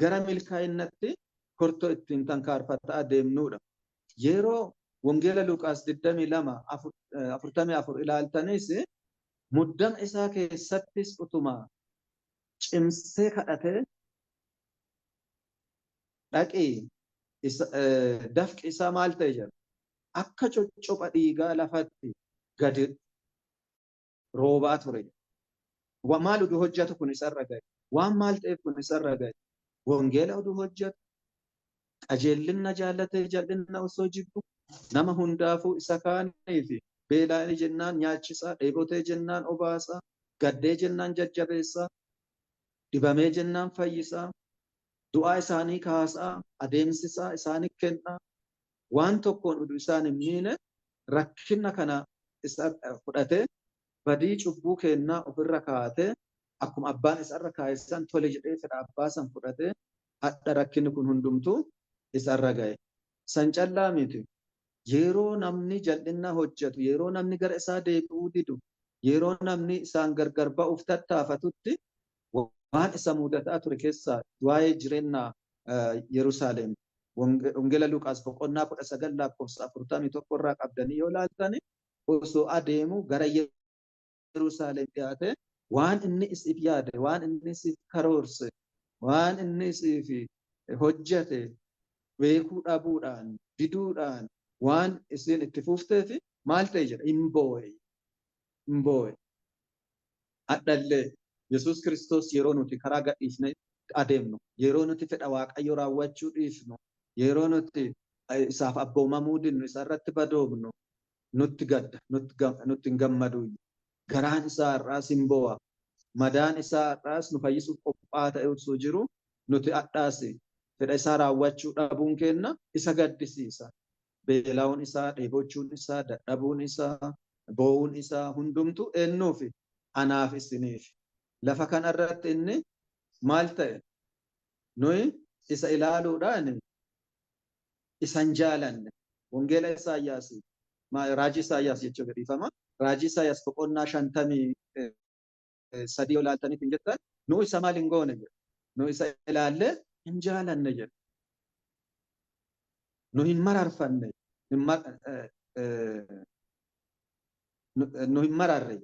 Gara milkaa'inatti kortoo ittiin tankaarfataa deemnudha. Yeroo Wangeela Luqaas 22 44 ilaaltanis muddama isaa keessattis utuma cimsee kadhatee dhaqii dafqi isaa maal ta'e jedha? Akka coccopha dhiigaa lafatti gadi roobaa ture. Maal oduu hojjetu kun isarra gahe? Waan maal ta'eef kun isarra gahe? Wangeela oduu hojjetu, qajeellinna jaallatee jal'inna osoo jibbu, nama hundaafuu isa kaaniif beela'ee jennaan nyaachisaa, dheebotee jennaan obaasaa, gaddee jennaan jajjabeessaa, dhibamee jennaan fayyisaa, du'aa isaanii kaasaa, adeemsisaa, isaanii kennaa, waan tokkoon oduu isaan hin miine rakkina kana isa fudhatee badii cubbuu kennaa ofirra kaa'atee akkuma abbaan isarra kaa'essan tole jedhee fedha abbaa san fudhatee hadha rakkinni kun hundumtuu isarra ga'e. San callaa miti. Yeroo namni jal'inna hojjetu, yeroo namni gara isaa deebi'uu didu, yeroo namni isaan gargar ba'uuf tattaafatutti waan isa mudataa ture keessaa waa'ee jireenya Yerusaalem Wangeela Luqaas boqonnaa 19 lakkoofsa 41 irraa qabdanii yoo ilaaltani osoo adeemu gara Yerusaalem dhiyaate waan inni isiif yaade, waan inni isiif karoorse, waan inni isiif hojjete beekuu dhabuudhaan, diduudhaan waan isin itti fufteef maal ta'e jedha? Hin boo'e. Hin boo'e. Hadhallee Yesuus Kiristoos yeroo nuti karaa gadhiisnee adeemnu, yeroo nuti fedha Waaqayyo raawwachuu dhiisnu, yeroo nuti isaaf abboomamuu dinnu, isa irratti badoomnu, nutti gadda, nutti hin gammadu. Garaan isaa har'aas hin boo'a. Madaan isaa har'aas nu fayyisuuf qophaa'aa ta'e osoo jiru nuti hadhaas fedha isaa raawwachuu dhabuun kenna isa gaddisiisa. Beela'uun isaa, dheebochuun isaa, dadhabuun isaa, boo'uun isaa hundumtu eenyuufi? Anaaf isiniif. Lafa kanarratti inni maal ta'e? Nuyi isa ilaaluudhaan isan jaalanne. Wangeela Isaayyaas, raajii Isaayyaas jechuudha dhiifama. Raajii Isaayyaas boqonnaa 53 ilaaltaniif hin jettan nu isa maal hin goone jedha. Nu isa ilaallee hin jaalanne jedha. Nu hin mararfanne. Nu hin mararre.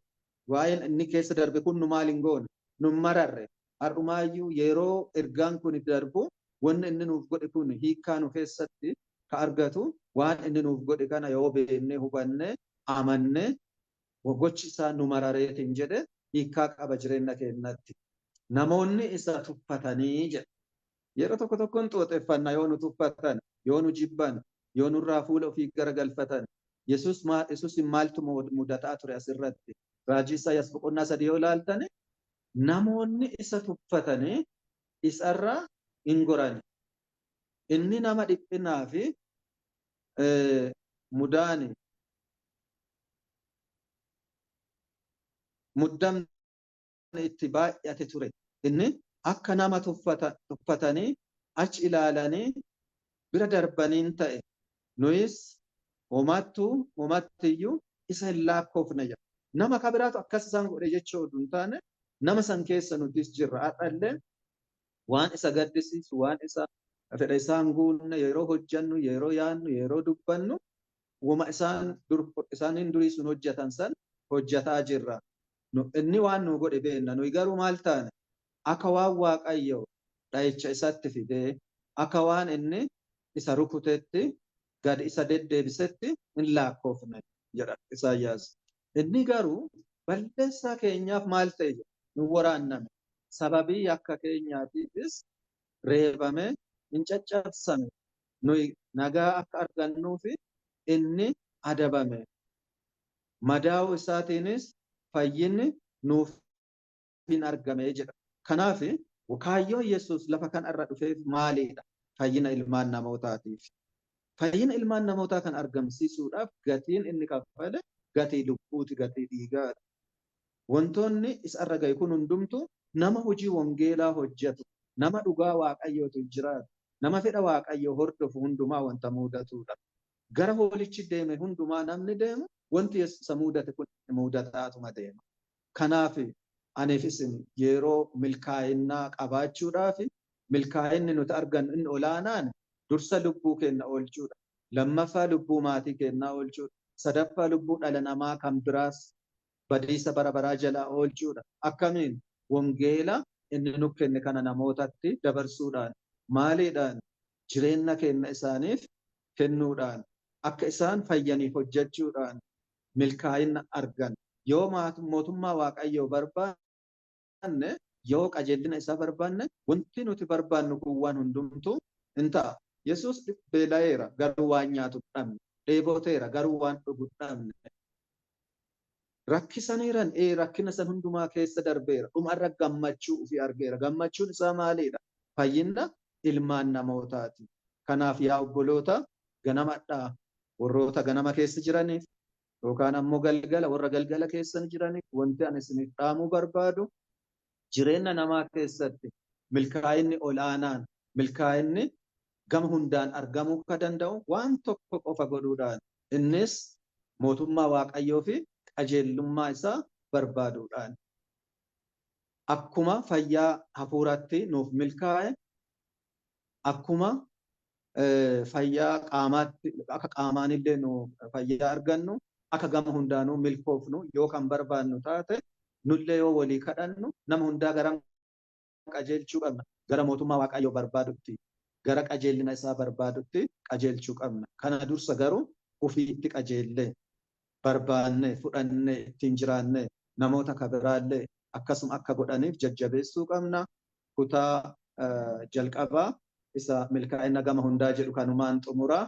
Waa'een inni keessa darbe kun nu maal hin goone? Nu hin mararre. Har'umaayyuu yeroo ergaan kun itti darbu wanni inni nuuf godhe kun hiikkaa nu keessatti ka argatu waan inni nuuf godhe kana yoo beeknee hubanne amanne gochi isaa nu marareetiin jedhe hiikkaa qaba jireenya keenyatti. Namoonni isa tuffatanii jedha. Yeroo tokko tokkoon xooxeffannaa yoo nu tuffatan, yoo nu jibban, yoo nurraa fuula ofii garagalfatan. Yesuus maaltu mudataa ture asirratti? Raajii Isaayyaas boqonnaa 3 yoo ilaaltani namoonni isa tuffatanii isarraa hin goran. Inni nama dhiphinaa fi mudaani muddamni itti baay'ate ture. Inni akka nama tuffatanii achi ilaalanii bira darbaniin ta'e. Nuyis homattuu homattiyyuu isa hin lakkoofne jedha. Nama ka biraatu akkas isaan godhe jechuu oduu hin taane nama san keessa nutis jirra. Har'allee waan isa gaddisiisu, waan isa fedha isaan guunne yeroo hojjannu, yeroo yaannu, yeroo dubbannu wama isaan dur isaaniin durii sun hojjatan san hojjataa jirra. Inni waan nu godhe beenna. Nuyi garuu maal taane? Akka waan Waaqayyo dha'icha isatti fidee, akka waan inni isa rukutetti gad isa deddeebisetti hin lakkoofne jedha Isaayyaas. Inni garuu balleessaa keenyaaf maal ta'e jedha? Nu waraanname. Sababii yakka keenyaatiifis reebame, hin caccabsame. Nuyi nagaa akka argannuufi inni adabame. Madaa'uu isaatiinis fayyinni nuuf hin argame jedha. Kanaaf kaayyoon Yesuus lafa kanarra dhufeef maalidha? Fayyina ilmaan namootaatiif. Fayyina ilmaan namootaa kan argamsiisuudhaaf gatiin inni kaffale gatii lubbuuti, gatii dhiigaati. Wantoonni isarra gahe kun hundumtu nama hojii wangeelaa hojjetu, nama dhugaa Waaqayyootu jiraatu, nama fedha Waaqayyoo hordofu hundumaa wanta mudatudha. Gara hoolichi deeme hundumaa namni deemu wanti isa mudate kun mudataatuma deema. Kanaaf aniif isin yeroo milkaa'innaa qabaachuudhaaf milkaa'inni nuti argannu inni olaanaan dursa lubbuu keenya oolchuudha. Lammaffaa lubbuu maatii keenyaa oolchuudha. Sadaffaa lubbuu dhala namaa kan biraas badiisa bara baraa jalaa oolchuudha. Akkamiin? Wangeela inni nu kenne kana namootatti dabarsuudhaan, maaliidhaan? Jireenya keenya isaaniif kennuudhaan, akka isaan fayyaniif hojjechuudhaan milkaa'ina argan. Yoo mootummaa Waaqayyoo barbaanne, yoo qajeelina isaa barbaanne, wanti nuti barbaannu kun waan hundumtuu hin ta'a. Yesuus beela'eera garuu waan nyaatu dhabne, dheeboteera garuu waan dhugu dhabne. Rakkisaniiran rakkina san hundumaa keessa darbeera. Dhumarra gammachuu ofii argeera. Gammachuun isaa maalidha? Fayyina ilmaan namootaati. Kanaaf yaa obboloota, ganamadhaa warroota ganama keessa jiraniif yookaan ammoo galgala warra galgala keessa jiraniif wanti ani isiniif dhaamuu barbaadu, jireenya namaa keessatti milkaa'inni olaanaan, milkaa'inni gama hundaan argamuu ka danda'u waan tokko qofa godhuudhaan, innis mootummaa Waaqayyoo fi qajeelummaa isaa barbaaduudhaan. Akkuma fayyaa hafuuratti nuuf milkaa'e, akkuma fayyaa qaamaatti, akka qaamaanillee nu fayyaa argannu, akka gama hundaanuu milkoofnu yoo kan barbaannu taate, nullee yoo walii kadhannu nama hundaa gara qajeelchuu qabna. Gara mootummaa Waaqayyoo barbaadutti, gara qajeelina isaa barbaadutti qajeelchuu qabna. Kana dursa garuu ofiitti qajeellee barbaanne, fudhanne, ittiin jiraanne, namoota kabiraallee akkasuma akka godhaniif jajjabeessuu qabna. Kutaa jalqabaa isa milkaa'ina gama hundaa jedhu kanumaan xumuraa.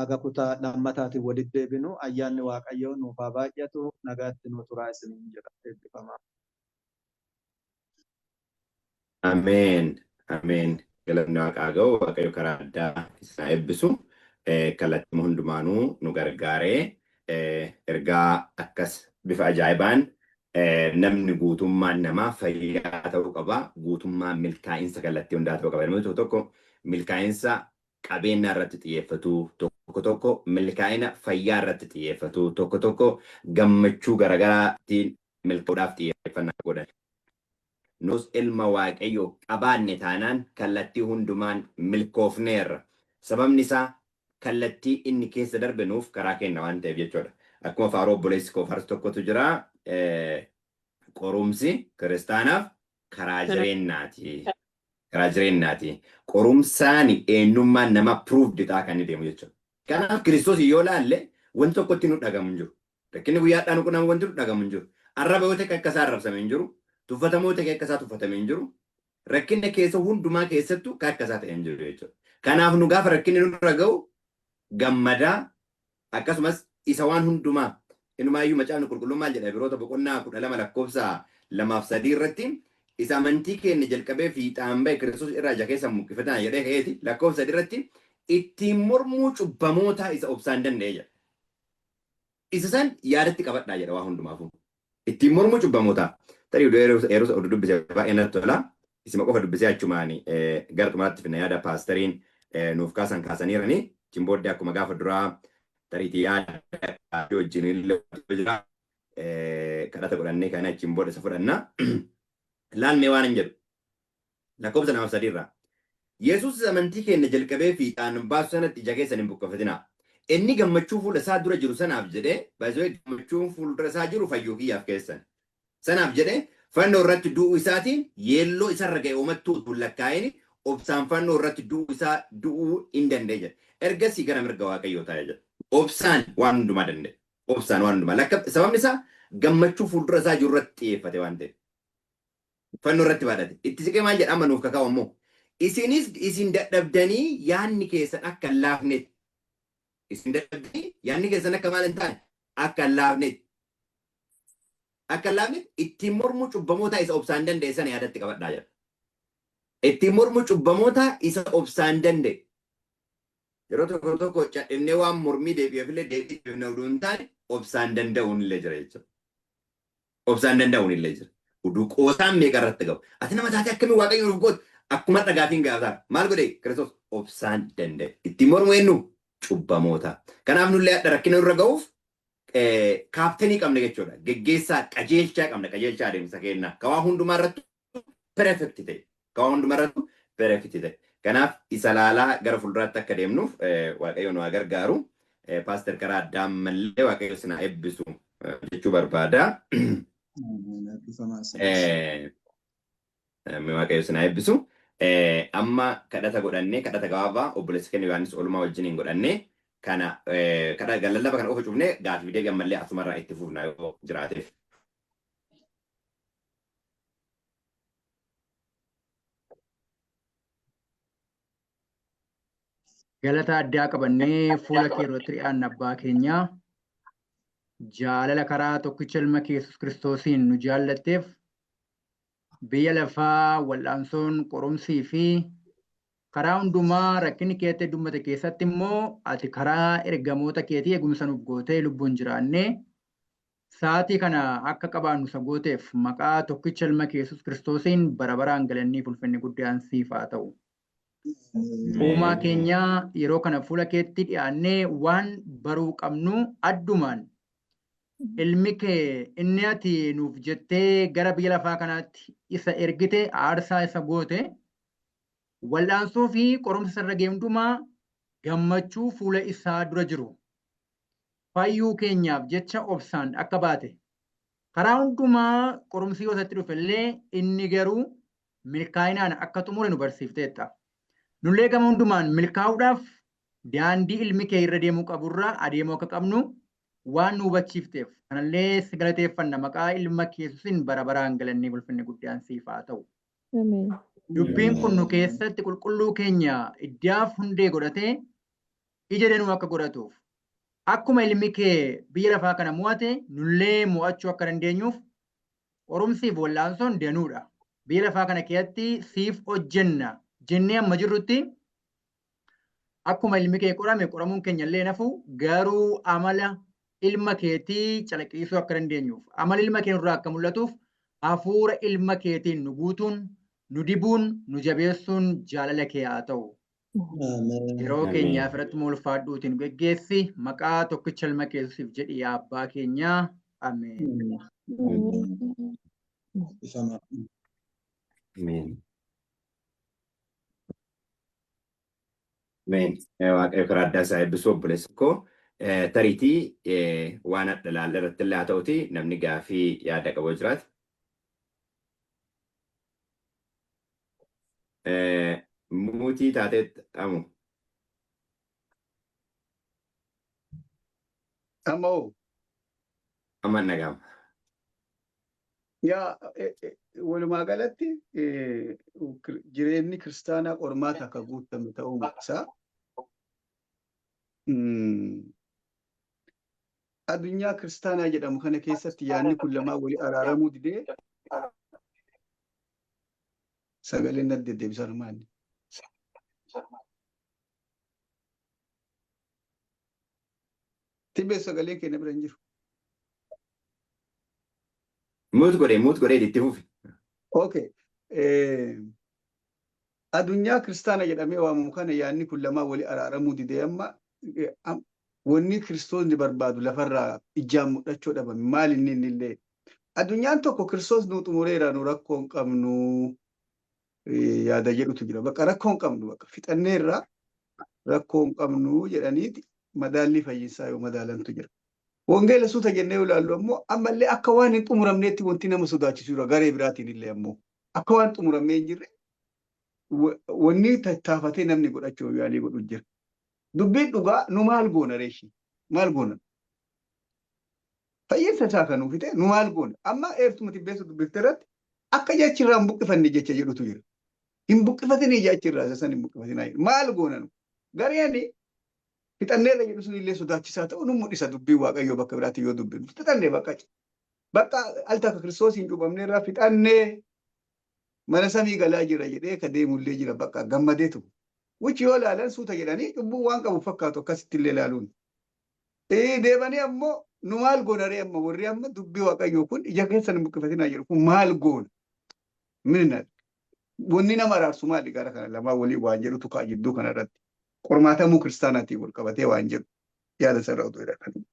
Aga kutaa lammataatiin walitti deebinu ayyaanni Waaqayyoo nuuf haa baay'atu. Nagaatti nu turaa isiniin jedha. Eebbifamaa. Ameen. Ameen. Galanni Waaqaa ga'u. Waaqayyo karaa addaa isaa eebbisu. Kallattii hundumaanuu nu gargaaree ergaa akkas bifa ajaa'ibaan namni guutummaan namaa fayyaa ta'uu qaba. Guutummaan milkaa'insa kallattii hundaa ta'uu qaba. Namni tokko tokko milkaa'insa qabeenyaa irratti xiyyeeffatu, tokko tokko milkaa'ina fayyaa irratti xiyyeeffatu, tokko tokko gammachuu garaagaraatiin milkaa'uudhaaf xiyyeeffannaa godhan. Nus ilma Waaqayyoo qabaanne taanaan kallattii hundumaan milkoofneerra. Sababni isaa kallattii inni keessa darbe nuuf karaa kenna waan ta'eef jechuudha. Akkuma faaruu obboleessi koo faarsu tokkotu jira. Qorumsi kiristaanaaf karaa jireenyaati. Karaa jireenyaati. Qorumsaan eenyummaan nama proved ta'a kan inni deemu jechuudha. Kanaaf Kiristoos yoo laalle wanti tokkotti nu dhagamu hin jiru. Rakkinni guyyaadhaan nu quunnamu wanti nu dhagamu hin jiru. Arraba yoo ta'e akka isaa arrabsame hin jiru. Tuffatamoo yoo ta'e akka isaa tuffatame hin jiru. Rakkina keessa hundumaa keessattuu kan akka isaa ta'e hin jiru jechuudha. Kanaaf nu gaafa rakkinni nurra ga'u gammadaa, akkasumas isa waan hundumaa inumaayyuu Macaafni Qulqulluun maal jedha? Ibroota boqonnaa 12 lakkoofsa 2 fi 3 irratti, "Isa amantii keenya jalqabee fiixaan ba'e Kiristoos irraa ija keessan muqqifataa" jedhee ka'eeti lakkoofsa 3 irratti "ittiin mormuu cubbamootaa isa obsaan danda'e" jedha. Isa san yaadatti qabadhaa jedha waa hundumaafuu. Ittiin mormuu cubbamootaa. Tarii yeroo oduu dubbise baay'ee natti tola. Isima qofa dubbisee achumaan gara xumuraatti finna yaada paasteriin nuuf kaasan kaasaniirani. Achiin booddee akkuma gaafa duraa tariitii yaada wajjin illee jira. Kadhata godhannee kan achiin booda isa fudhanna. Laalmee waan hin jedhu. Lakkoofsa 2 3 irraa. Yesuus amantii keenya jalqabee fiixaan baasu sanatti ija keessan hin buqqafatinaa. Inni gammachuu fuula isaa dura jiru sanaaf jedhee, baay'ee gammachuun fuuldura isaa jiru fayyuu kiyyaaf keessan. Sanaaf jedhee fannoo irratti du'uu isaatiin yeelloo isarra ga'e uumattuu utuu hin lakkaa'in obsaan fannoo irratti du'uu isaa du'uu hin danda'e jedha. Ergasii gara mirga Waaqayyoo taa'ee jira. Obsaan waan hundumaa danda'e. Obsaan waan hundumaa. Lakka sababni isaa gammachuu fuuldura isaa jiru irratti xiyyeeffate waan ta'eef. Fannoo irratti baadhate. Itti siqee maal jedha amma nuuf kakaa'u ammoo. Isinis isin dadhabdanii yaadni keessan akka hin laafnetti. Isin dadhabdanii yaadni keessan akka maal hin taane akka hin laafnetti. Akka hin laafnetti ittiin mormuu cubbamoota isa obsaan danda'e sana yaadatti qabadhaa jedha. Ittiin mormuu cubbamoota isa obsaan danda'e. Yeroo tokko tokko cadhibnee waan mormii deebi'eef illee deebii deebifne oduu hin taane obsaan danda'uun illee jira jechuudha. Obsaan danda'uun illee jira. Oduu qoosaan meeqa irratti gahu. Ati nama taatee akkamii Waaqayyo nuuf goote? Akkuma dhagaatiin gaafataa. Maal godhe Kiristoos obsaan danda'e. Ittiin mormu eenyu? Cubbamoota. Kanaaf nullee hadha rakkina nurra gahuuf kaaptenii qabna jechuudha. Geggeessaa qajeelchaa qabna. Qajeelchaa adeemsa keenna. Ka waa hundumaa irratti perfect ta'e. Ka waa hundumaa irratti perfect ta'e. Kanaaf isa laalaa gara fuulduraatti akka deemnuuf Waaqayyo nu haa gargaaru. Paaster karaa addaa ammallee Waaqayyo isin haa eebbisu jechuu barbaada. Waaqayyo isin haa eebbisu. Amma kadhata godhannee kadhata gabaabaa obboleessa keenya Yohaannis Oolmaa wajjin hin godhannee kana kadhata lallaba kana qofa cufnee gaaffii deebii ammallee asumarraa itti fufna yoo jiraateef. Galata addaa qabannee fuula kee irratti dhiyaanna abbaa keenyaa. Jaalala karaa tokkicha ilma kee Yesuus Kiristoosiin nu jaallatteef biyya lafaa wal'aansoon qorumsii fi karaa hundumaa rakkinni keetti heddummate keessatti immoo ati karaa ergamoota keetii eegumsa nuuf gootee lubbuun jiraannee sa'aatii kana akka qabaannu isa gooteef maqaa tokkicha ilma kee Yesuus Kiristoosiin bara baraan galannii fi ulfinni guddaan siif haa ta'u. Uumaa keenya yeroo kana fuula keetti dhiyaannee waan baruu qabnu addumaan ilmi kee inni ati nuuf jettee gara biyya lafaa kanaatti isa ergite aarsaa isa goote wal'aansoo fi qorumsa isarra ga'e hundumaa gammachuu fuula isaa dura jiru fayyuu keenyaaf jecha obsaan akka baate karaa hundumaa qorumsi yoo isatti dhufe illee inni garuu milkaa'inaan akka xumure nu barsiifteetta. Nullee gama hundumaan milkaa'uudhaaf daandii ilmi kee irra deemuu qaburra adeemuu akka qabnu waan nu hubachiifteef kanallee si galateeffanna maqaa ilma kee Yesuusiin bara baraan galannii ulfinni guddaan siif haa ta'u. Dubbiin kun nu keessatti qulqulluu keenya iddaaf hundee godhatee ija danuu akka godhatuuf akkuma ilmi kee biyya lafaa kana mo'ate nullee mo'achuu akka dandeenyuuf qorumsiif wal'aansoon danuudha. Biyya lafaa kana keessatti siif hojjenna jennee amma jirrutti akkuma ilmi kee qorame qoramuun keenya illee nafu garuu amala ilma keetii calaqqisiisuu akka dandeenyuuf amala ilma kee nurraa akka mul'atuuf hafuura ilma keetiin nu guutuun nu dibuun nu jabeessuun jaalala kee haa ta'u. Yeroo keenyaaf irratti ulfaadhuutiin geggeessi maqaa tokkicha ilma kee Yesuusiif jedhi yaa abbaa keenyaa. Ameen. Ameen. Ameen. Waaqayyo karaa addaa isaa eebbisu obboleessa koo. Tariitii waan adda laalla irratti illee haa ta'uti namni gaafii yaada qabu jiraate. Muutii taateet amu. Amma hoo? Amma dhaga'ama. Yaa walumaa galatti jireenyi kiristaanaa qormaata akka guutame ta'uu isaa addunyaa kiristaanaa jedhamu kana keessatti yaadni kun lamaan walii araaramuu didee sagaleen natti deddeebisaa maali? Tibbee sagaleen keenya bira hin jiru. Mute godhee itti fufi. Okay. Addunyaa kiristaana jedhamee waamamu kana yaadni kun lamaan walii araaramuu didee, amma wanni Kiristoosni barbaadu lafarraa ijaan mul'achuu dhabame. Maal inni illee addunyaan tokko Kiristoos nu xumureera, nu rakkoo hin qabnu yaada jedhutu jira. Bakka rakkoo hin qabnu, bakka fixanneerra, rakkoo hin qabnu jedhaniiti madaallii fayyinsaa yoo madaalantu jira. Wangeela suuta jennee yoo ilaallu ammoo ammallee akka waan hin xumuramneetti wanti nama sodaachisu jira. Garee biraatiin illee ammoo akka waan xumuramnee hin jirre wanni tattaafatee namni godhachuu yaalii godhu jira. Dubbiin dhugaa nu maal goona reeshi? Maal goona? Fayyinsa isaa kan nuuf fixe nu maal goona? Amma eertuma tibbeessu dubbifte irratti akka jechirraa hin buqqifanne jecha jedhutu jira. Hin buqqifatanii jechirraa isa san hin buqqifatinaa jedhu. Maal goona nu? Gareen fixanneerra jedhu sun illee sodaachisaa ta'u nu mul'isa dubbiin Waaqayyoo bakka biraatti yoo dubbifnu. Fixannee bakka bakka al takka Kiristoos hin cuuphamneerraa fixannee mana samii galaa jira jedhee ka deemullee jira, bakka gammadeetu. Which yoo ilaalan suuta jedhanii cubbuu waan qabu fakkaatu akkasitti illee ilaaluun. Deebanii ammoo nu maal goona ree? Amma warri amma dubbii Waaqayyoo kun ija keessan hin buqqifatinaa jedhu kun maal goona? Minna wanni nama araarsu maali gara kana lamaan walii waan jedhutu ka'a jidduu kana irratti. Qormaatamuu kiristaanaatiin wal qabatee waan jedhu yaada sarara utuu jedhan.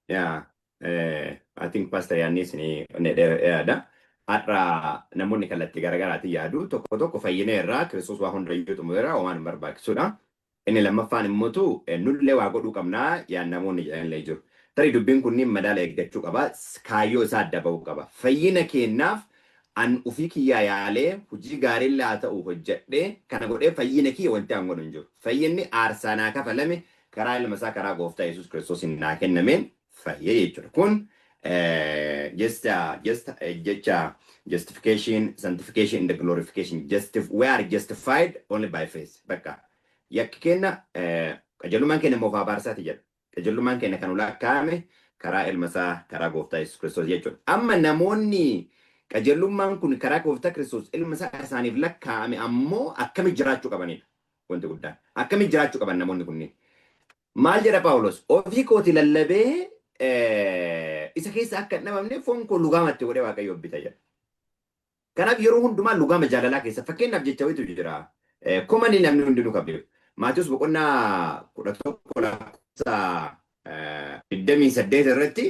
Yeah, I think Pastor Yaannis ni yaada. Har'a namoonni kallattii garaagaraatiin yaadu. Tokko tokko fayyineerraa, Kiristoos waa hundayyuu xumureera, waan hin barbaachisudha. Inni lammaffaan immoo nullee waa godhuu qabnaa yaan namoonni jedhanillee jiru. Tarii dubbiin kunniin madaala eeggachuu qaba. Kaayyoo isaa adda bahuu qaba. Fayyina keennaaf an ofii kiyyaa yaalee hojii gaariillee haa ta'u hojjedhee kana godhee fayyina kiyya wanti an godhu hin jiru. Fayyinni aarsaa naa kafalame karaa ilma isaa, karaa gooftaa Yesuus Kiristoos naa kennameen fayye jechuudha. Kun just jecha justification, sanctification and the glorification. We are justified only by faith. Bakka yakki kenna, qajeelummaan keenya moofaa abaarsaati jedha. Qajeelummaan keenya kan lakkaa'ame karaa ilma isaa, karaa gooftaa Yesuus Kiristoos jechuudha. Amma namoonni qajeelummaan kun karaa gooftaa Kiristoos ilma isaa isaaniif lakkaa'ame ammoo akkamitti jiraachuu qabanidha. Wanti guddaan. Akkamitti jiraachuu qaban namoonni kunneen? Maal jedha Paawulos? Ofii kooti lallabee isa keessa akka hin dhabamne foon koo lugaamatti godhee Waaqayyo bita jedha. Kanaaf yeroo hundumaa lugaama jaalalaa keessa, fakkeenyaaf jecha wayitu jira. Komanii namni hundinuu kan beeku. Maatiyus boqonnaa 11 lakkoofsa 28 irratti,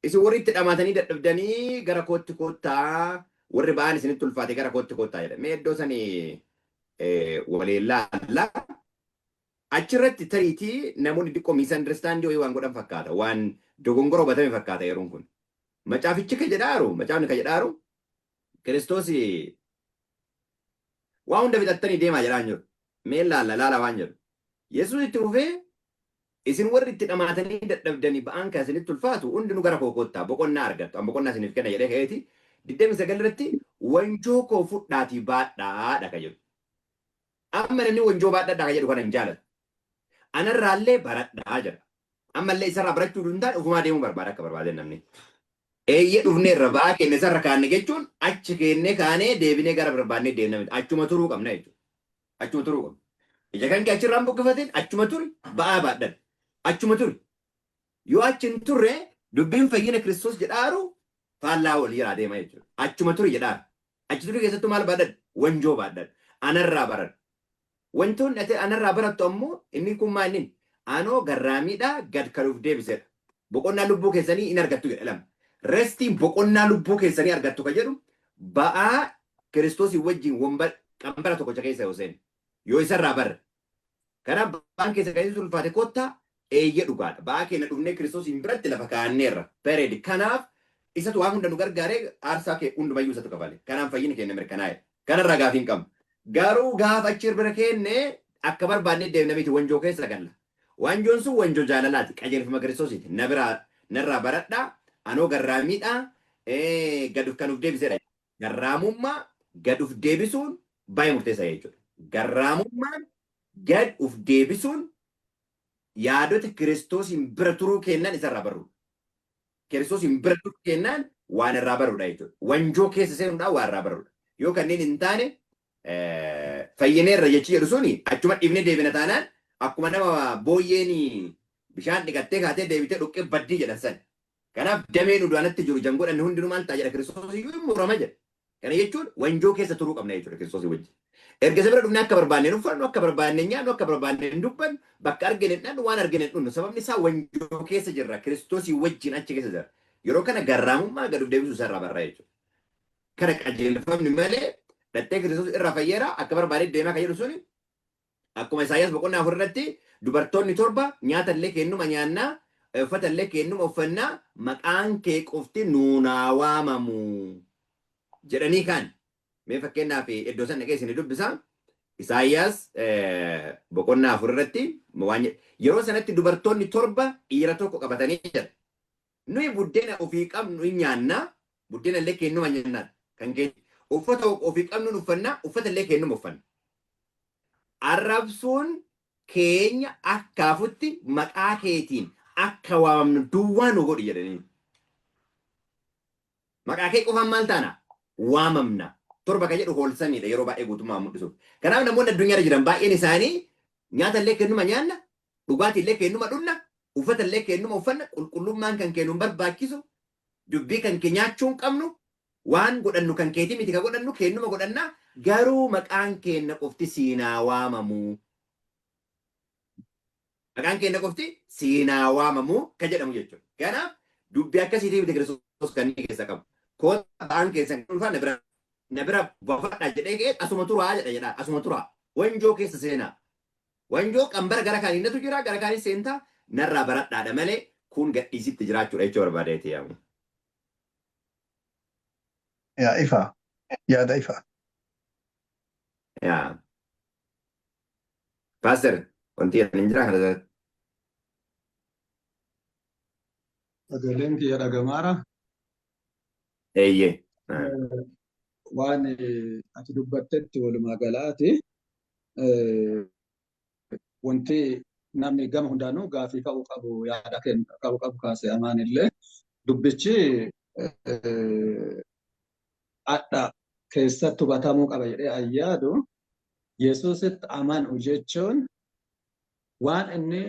isin warri itti dhamaatanii dadhabdanii gara kootti koottaa, warri ba'aan isinitti ulfaate gara kootti koottaa jedha. Mee iddoo sanii waliin laalla. Achirratti tariitii namoonni xiqqoo misunderstanding wayii waan godhan fakkaata. Waan dogongora hubatame fakkaata yeroon kun. Macaafichi ka jedhaaru, macaafni ka jedhaaru, Kiristoos waa hunda fixattanii deemaa jedhaan jiru. Mee laalla laala waan jedhu. Yesuus itti fufee, isin warri itti dhamaatanii dadhabdanii ba'aan kan isinitti ulfaatu hundinuu gara koo koottaa, boqonnaa argattu. An boqonnaa isiniif kenna jedhee ka'eeti. 29 irratti wanjoo koo fudhaatii baadhaadha ka jedhu. Amma namni wanjoo baadhadhaa ka jedhu kana hin jaalatu. Anarraallee baradhaa jedha. Ammallee isarraa barachuu hin taane, ofumaa deemuu barbaada akka barbaade namni. Eeyyee, dhufneerra, ba'aa keenya isarra kaanne jechuun achi keennee kaanee deebinee gara barbaannee deemna miti. Achuma turuu qabna jechuudha. Achuma turuu qabna. Ija kan kee achirraan buqqifatin, achuma turi, ba'aa baadhan. Achuma turi. Yoo achi hin turre dubbiin fayyina Kiristoos jedhaaru faallaa walii jalaa deema jechuudha. Achuma turi jedhaaru. Achi turi keessattuu maal baadhadhu? Wanjoo baadhadhu. Anarraa baradhu. Wantoonni ati anarraa barattu ammoo inni kun maal inni? Anoo garraamiidhaa gad kan of deebisedha. Boqonnaa lubbuu keessanii in argattu jedha lama. Restiin boqonnaa lubbuu keessanii argattu ka jedhu ba'aa Kiristoosii wajjin wombar qambara tokkocha keessa yoo seene. Yoo isarraa barre. Kanaaf ba'aan keessa kan inni ulfaate kottaa, eeyyee dhugaadha. Ba'aa keenya dhufnee Kiristoosiin biratti lafa kaa'anneerra. Period. Kanaaf isatu waan hunda nu gargaaree aarsaa kee hundumayyuu isatu kafale. Kanaaf fayyini keenya mirkanaa'e. Kanarraa gaafii hin qabnu. Garuu gaafa achi bira keenne akka barbaadne deemna miti, wanjoo keessa galla. Wanjoon sun wanjoo jaalalaati. Qajeelfama Kiristoosiiti. Na biraa narraa baradhaa. Anoo garraamiidhaa gad kan of deebisedha. Garraamummaa, gad of deebisuun baay'ee murteessaa jechuudha. Garraamummaan, gad of deebisuun yaadota Kiristoosiin bira turuu kennan isarraa barruudha. Kiristoosiin bira turuu kennaan waan irraa baruudha jechuudha. Wanjoo keessa seenuudhaan waan irraa baruudha. Yoo kanneen hin taane fayyineerra jechi jedhu suni achuma dhiifnee deebina taanaan akkuma nama booyyeen bishaan dhiqattee kaatee deebitee dhoqqee baddii jedhan san. Kanaaf dameen udaanatti jiru jan godhanne hundinuu maal ta'a jedha Kiristoos iyyuu hin murama jedha. Kana jechuun wanjoo keessa turuu qabna jechuudha Kiristoos wajjin. Erga isa bira dhufnee akka barbaanne uffannu, akka barbaanne nyaannu, akka barbaanne dubbannu, bakka argine hin dhannu, waan argine hin dhunnu. Sababni isaa wanjoo keessa jirra. Kiristoosii wajjin achi keessa jira. Yeroo kana garraamummaa gad of deebisuu isarraa barraa jechuudha. Kana qajeelfamni malee dhattee Kiristoos irraa fayyeera akka barbaade deemaa kan jedhu suni akkuma Isaayyaas boqonnaa 4 irratti dubartoonni 7 nyaata illee kennuma nyaannaa, uffata illee kennuma uffannaa, maqaan kee qofti nuunaa waamamu jedhanii kaan. Mee fakkeenyaaf iddoo san dhaqee isin dubbisa. Isaayyaas boqonnaa 4 irratti waan yeroo sanatti dubartoonni 7 dhiira tokko qabatanii jedha. Nuyi buddeena ofii qabnu hin nyaannaa, buddeena illee kennuma nyaannaa kan keenya. Uffata ofii qabnu uffannaa, uffata illee kennuma uffanna. Arrabsuun keenya akka hafutti maqaa keetiin akka waamamnu duwwaa nu godhi jedhanii. Maqaa kee qofaan maal taana? Waamamna. 7 kan jedhu hoolsamiidha yeroo baay'ee guutummaa mul'isuuf. Kanaaf namoonni addunyaarra jiran baay'een isaanii nyaata illee kennuma nyaanna, dhugaatii illee kennuma dhugna, uffata illee kennuma uffanna, qulqullummaan kan kee nu barbaachisu, dubbii kan kee nyaachuu hin qabnu, waan godhannu kan keetii miti kan godhannu kennuma godhanna, garuu maqaan keenna qofti siinaa waamamu. Maqaan keenna qofti siinaa waamamu kan jedhamu jechuudha. Kanaaf dubbii akkasiitii miti Kiristoos kan inni keessa qabu. Koota ba'aan keessan kan ulfaa na bira buufadhaa jedhee ka'ee asuma turaa jedha jedha asuma turaa. Wanjoo keessa seenaa. Wanjoo qambara gara kaanii natu jira gara kaanii seentaa narraa baradhaadha malee kun gadhiisitti jiraachuudha jechuu barbaadeeti yaamu. Yaa ifa. Yaada ifa. Yaa. Pastor, wanti hin jira kana irratti. Sagaleen kiyya dhagamaara. Eeyyee. Waan ati dubbattetti walumaa galaati. Wanti namni gama hundaanuu gaafii ka'uu qabu yaada qabu qabu kaase amaan illee dubbichi adha keessatti hubatamuu qaba jedhee ayyaadu Yesuusitti amanu jechuun waan inni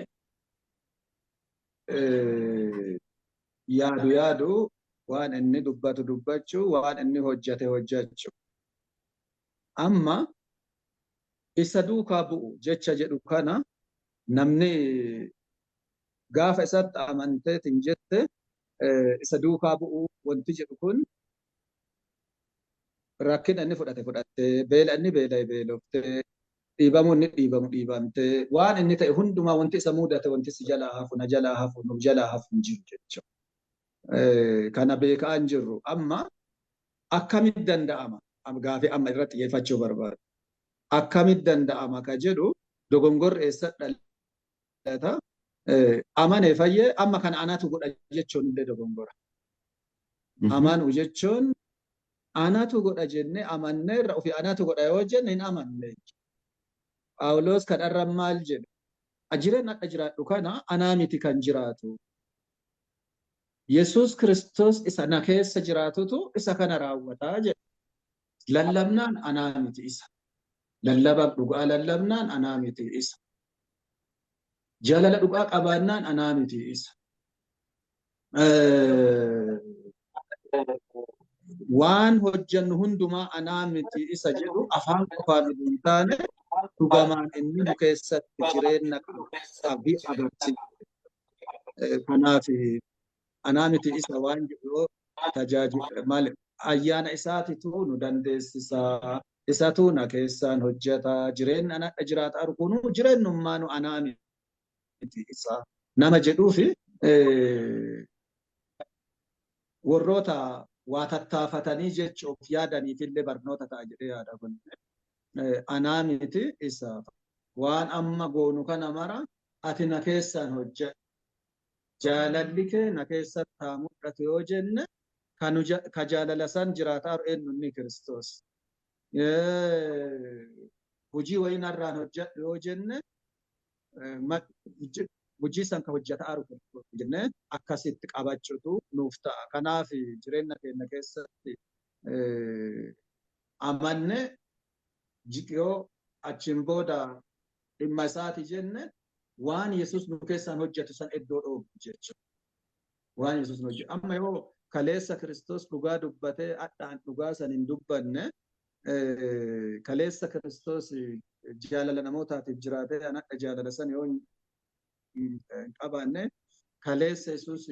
yaadu yaadu, waan inni dubbatu dubbachuu, waan inni hojjate hojjachuu. Amma isa duukaa bu'u jecha jedhu kana namni gaafa isatti amanteetiin jette isa duukaa bu'u wanti jedhu kun rakkina inni fudhate fudhattee, beela inni beela'e beeloftee, dhiibamuu inni dhiibamu dhiibamtee, waan inni ta'e hundumaa wanti isa mudate wanti si jalaa hafu na jalaa hafu nu jalaa hafu hin jiru jechuudha. Kana beekaa hin jirru. Amma akkamitti danda'ama? Gaafii amma irratti xiyyeeffachuu barbaadu. Akkamitti danda'ama ka jedhu dogongorri eessa dhalata? Amanee fayyee amma kana anatu godha jechuun illee dogongora. Amanu jechuun anatu godha jennee amanneerra ofii anatu godha yoo jenne hin amanne. Phaawulos kadharra maal jedhe? Jireenya hadha jiraadhu kana anaa miti kan jiraatu. Yesuus Kiristoos isa na keessa jiraatutu isa kana raawwataa jedhe. Lallabnaan anaa miti isa. Lallaba dhugaa lallabnaan anaa miti isa. Jaalala dhugaa qabaannaan anaa miti isa. Waan hojjennu hundumaa anaa miti isa jedhu afaan qofaan oduu hin taane dhugamaan inni nu keessatti jireenya qabu agarsiisa. Kanaaf anaa miti isa waan jedhu tajaajila maal ayyaana isaatitu nu dandeessisa. Isatu na keessaan hojjeta. Jireenya anadha jiraata arguunu jireenyummaa nu anaa miti isa nama jedhuufi warroota waa tattaafatanii jechuuf yaadaniif illee barnoota ta'a jedhee yaada kun. Anaa miti isa. Waan amma goonu kana mara ati na keessaan hojjedhu. Jaalalli kee na keessatti haa mul'atu yoo jenne ka jaalala san jiraataa eenyu inni Kiristoos. Hojii wayii narraan hojjedhu yoo jenne hojii san ka hojjetaa jiru jennee akkasitti qabachuutu nuuf ta'a. Kanaaf jireenya keenya keessatti amanne yoo achiin booda dhimma isaati jenne waan Yesuus nu keessaan hojjetu san iddoo dhoobu jechuudha. Waan Yesuus nu hojjetu. Amma yoo kaleessa Kiristoos dhugaa dubbatee hadhaan dhugaa san hin dubbanne, kaleessa Kiristoos jaalala namootaatiif jiraatee an hadha jaalala san yoo hin qabaanne, kaleessa Yesuus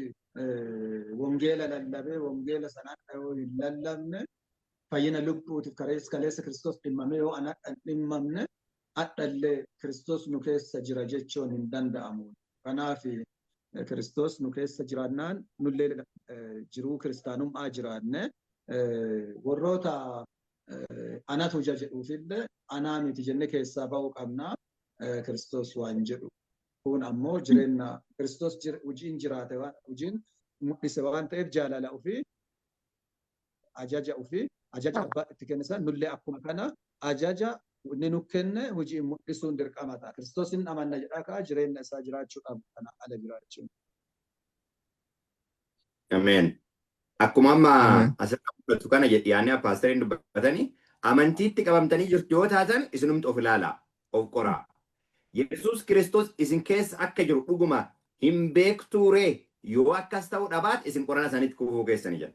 wangeela lallabee wangeela sana hadha yoo hin lallabne, fayyina lubbuutiif kaleessa Kiristoos dhimmame yoo an hadha hin dhimmamne, hadhallee Kiristoos nu keessa jira jechuun hin danda'amu. Kanaaf Kiristoos nu keessa jiraannaan nullee jiruu kiristaanummaa jiraanne, warroota anatu ija jedhuufillee anaa miti jenne keessaa ba'uu qabna Kiristoos waan jedhu. Kun ammoo jireenya Kiristoos hojiin jiraate, waan hojiin mul'ise waan ta'eef, jaalala ofii, ajaja ofii, ajaja abbaa itti kenne sana nullee akkuma kana ajaja inni nu kenne hojii mul'isuun dirqama ta'a. Kiristoos hin amanna jedhaa ka'a jireenya isaa jiraachuu qabu kana ala jiraachuun. Ameen. Akkuma amma asirraa mul'atu kana yaadni paasteriin dubbatanii, amantiitti qabamtanii jirtu yoo taatan isinumti of ilaalaa, of qoraa. Yesuus Kiristoos isin keessa akka jiru dhuguma hin beektuu ree? Yoo akkas ta'uu dhabaate isin qorana isaaniitti kufuu keessanii jedha.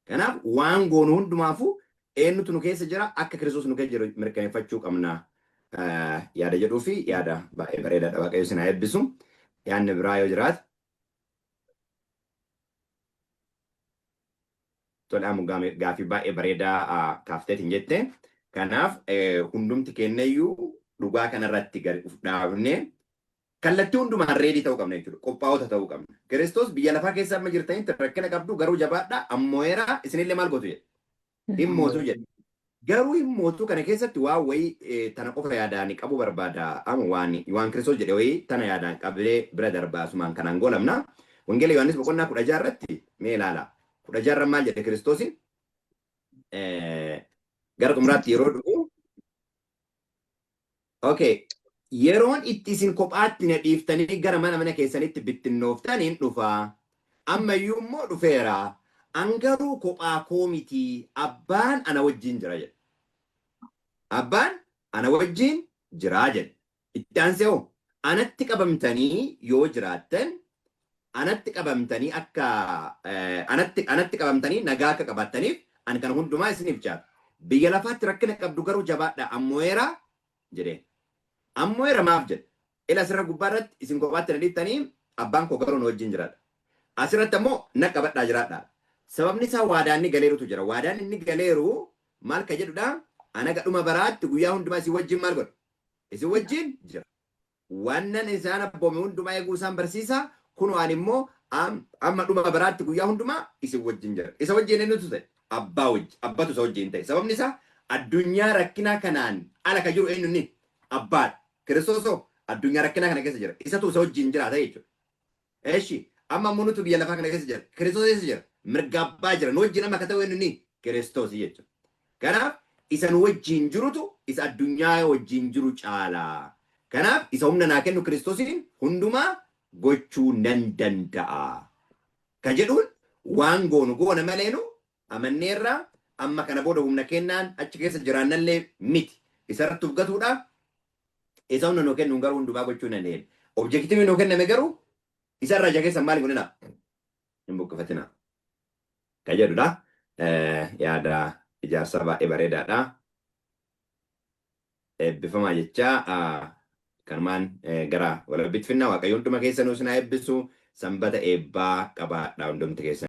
Kanaaf waan goonu hundumaafuu eenyutu nu keessa jira, akka Kiristoos nu keessa jiru mirkaneeffachuu qabna yaada jedhuu fi yaada baay'ee bareedaadha. Waaqayyo isin haa eebbisu. Yaadni biraa yoo jiraate. Tole, gaaffii baay'ee bareedaa kaafteetiin jette. Kanaaf hundumti kennayyuu dhugaa kanarratti gadi uf dhaabnee kallattii hundumaan ready ta'uu qabna jechuudha. Qophaa'ota ta'uu qabna. Kiristoos biyya lafaa keessa amma jirtanitti rakkina qabdu, garuu jabaadhaa, ammoo isinillee maal gootu jedhe? Hin mootu jedhe. Garuu hin mootuu kana keessatti waan wayii tana qofa yaadaan qabu barbaada. Amma waan Kiristoos jedhe wayii tana yaadaan qabee bira darbaa, asumaan kanaan goolamna. Wangeela Yohaannis boqonnaa 16 irratti mee ilaala. 16 irra maal jedhe Kiristoos? Gara xumuraatti yeroo dhufu. Okay. Yeroon itti isin kophaatti na dhiiftanii gara mana mana keessanitti bittinnooftaniin dhufa. Ammayyuu immoo dhufeera. An garuu kophaa koo miti. Abbaan ana wajjin jira jedhe. Abbaan ana wajjin jira jedhe. Itti aansee hoo, anatti qabamtanii yoo jiraattan, anatti qabamtanii akka anatti qabamtanii nagaa akka qabaattaniif ani kana hundumaa isiniif caafa. Biyya lafaatti rakkina qabdu, garuu jabaadha, ammo'eera jedheen. Ammo'eera maaf jedhe? Ila asirra gubbaa irratti isin kophaatti na dhiiftanii, abbaan koo garuu na wajjin jiraadha. Asirratti ammoo na qabadhaa jiraadha. Sababni isaa waadaan inni galeerutu jira. Waadaan inni galeeru maal ka jedhudha? Ana gadhuma baraatti guyyaa hundumaa isin wajjin maal godha? Isin wajjin jira. Wannan isaan abboome hundumaa eeguu isaan barsiisa. Kunoo ani immoo amma dhuma baraatti guyyaa hundumaa isin wajjin jira. Isa wajjin eenyutu ta'e? Abbaa wajji. Abbatu isa wajjin ta'e. Sababni isaa addunyaa rakkinaa kanaan ala ka jiru eenyu inni? Abbaadha. Kiristoosoo addunyaa rakkinaa kana keessa jira. Isatu isa wajjin jiraata jechuudha. Eshi, amma ammoo nutu biyya lafaa kana keessa jira. Kiristoos eessa jira? Mirga abbaa jira. Nu wajjin amma akka ta'u eenyu inni? Kiristoos jechuudha. Kanaaf isa nu wajjin jirutu isa addunyaa wajjin jiru caala. Kanaaf isa humna naa kennu Kiristoosiin hundumaa gochuu nan danda'a. Ka jedhuun waan goonu goona maleenu amanneerra, amma kana booda humna kennaan achi keessa jiraannallee miti. Isarratti of gatuudha. Isa humna nuu kennuun garuu hundumaa gochuu dandeenya. Objective nuu kenname garuu isarraa ija keessan maal hin godhinaa? Hin buqqifatinaa. Ka jedhudha. Yaada ijaarsaa baay'ee bareedaadha. Eebbifamaa jechaa kanumaan gara walabbitti finnaa. Waaqayyo hunduma keessanuu isin haa eebbisu. Sanbata eebbaa qabaadha hundumti keessan.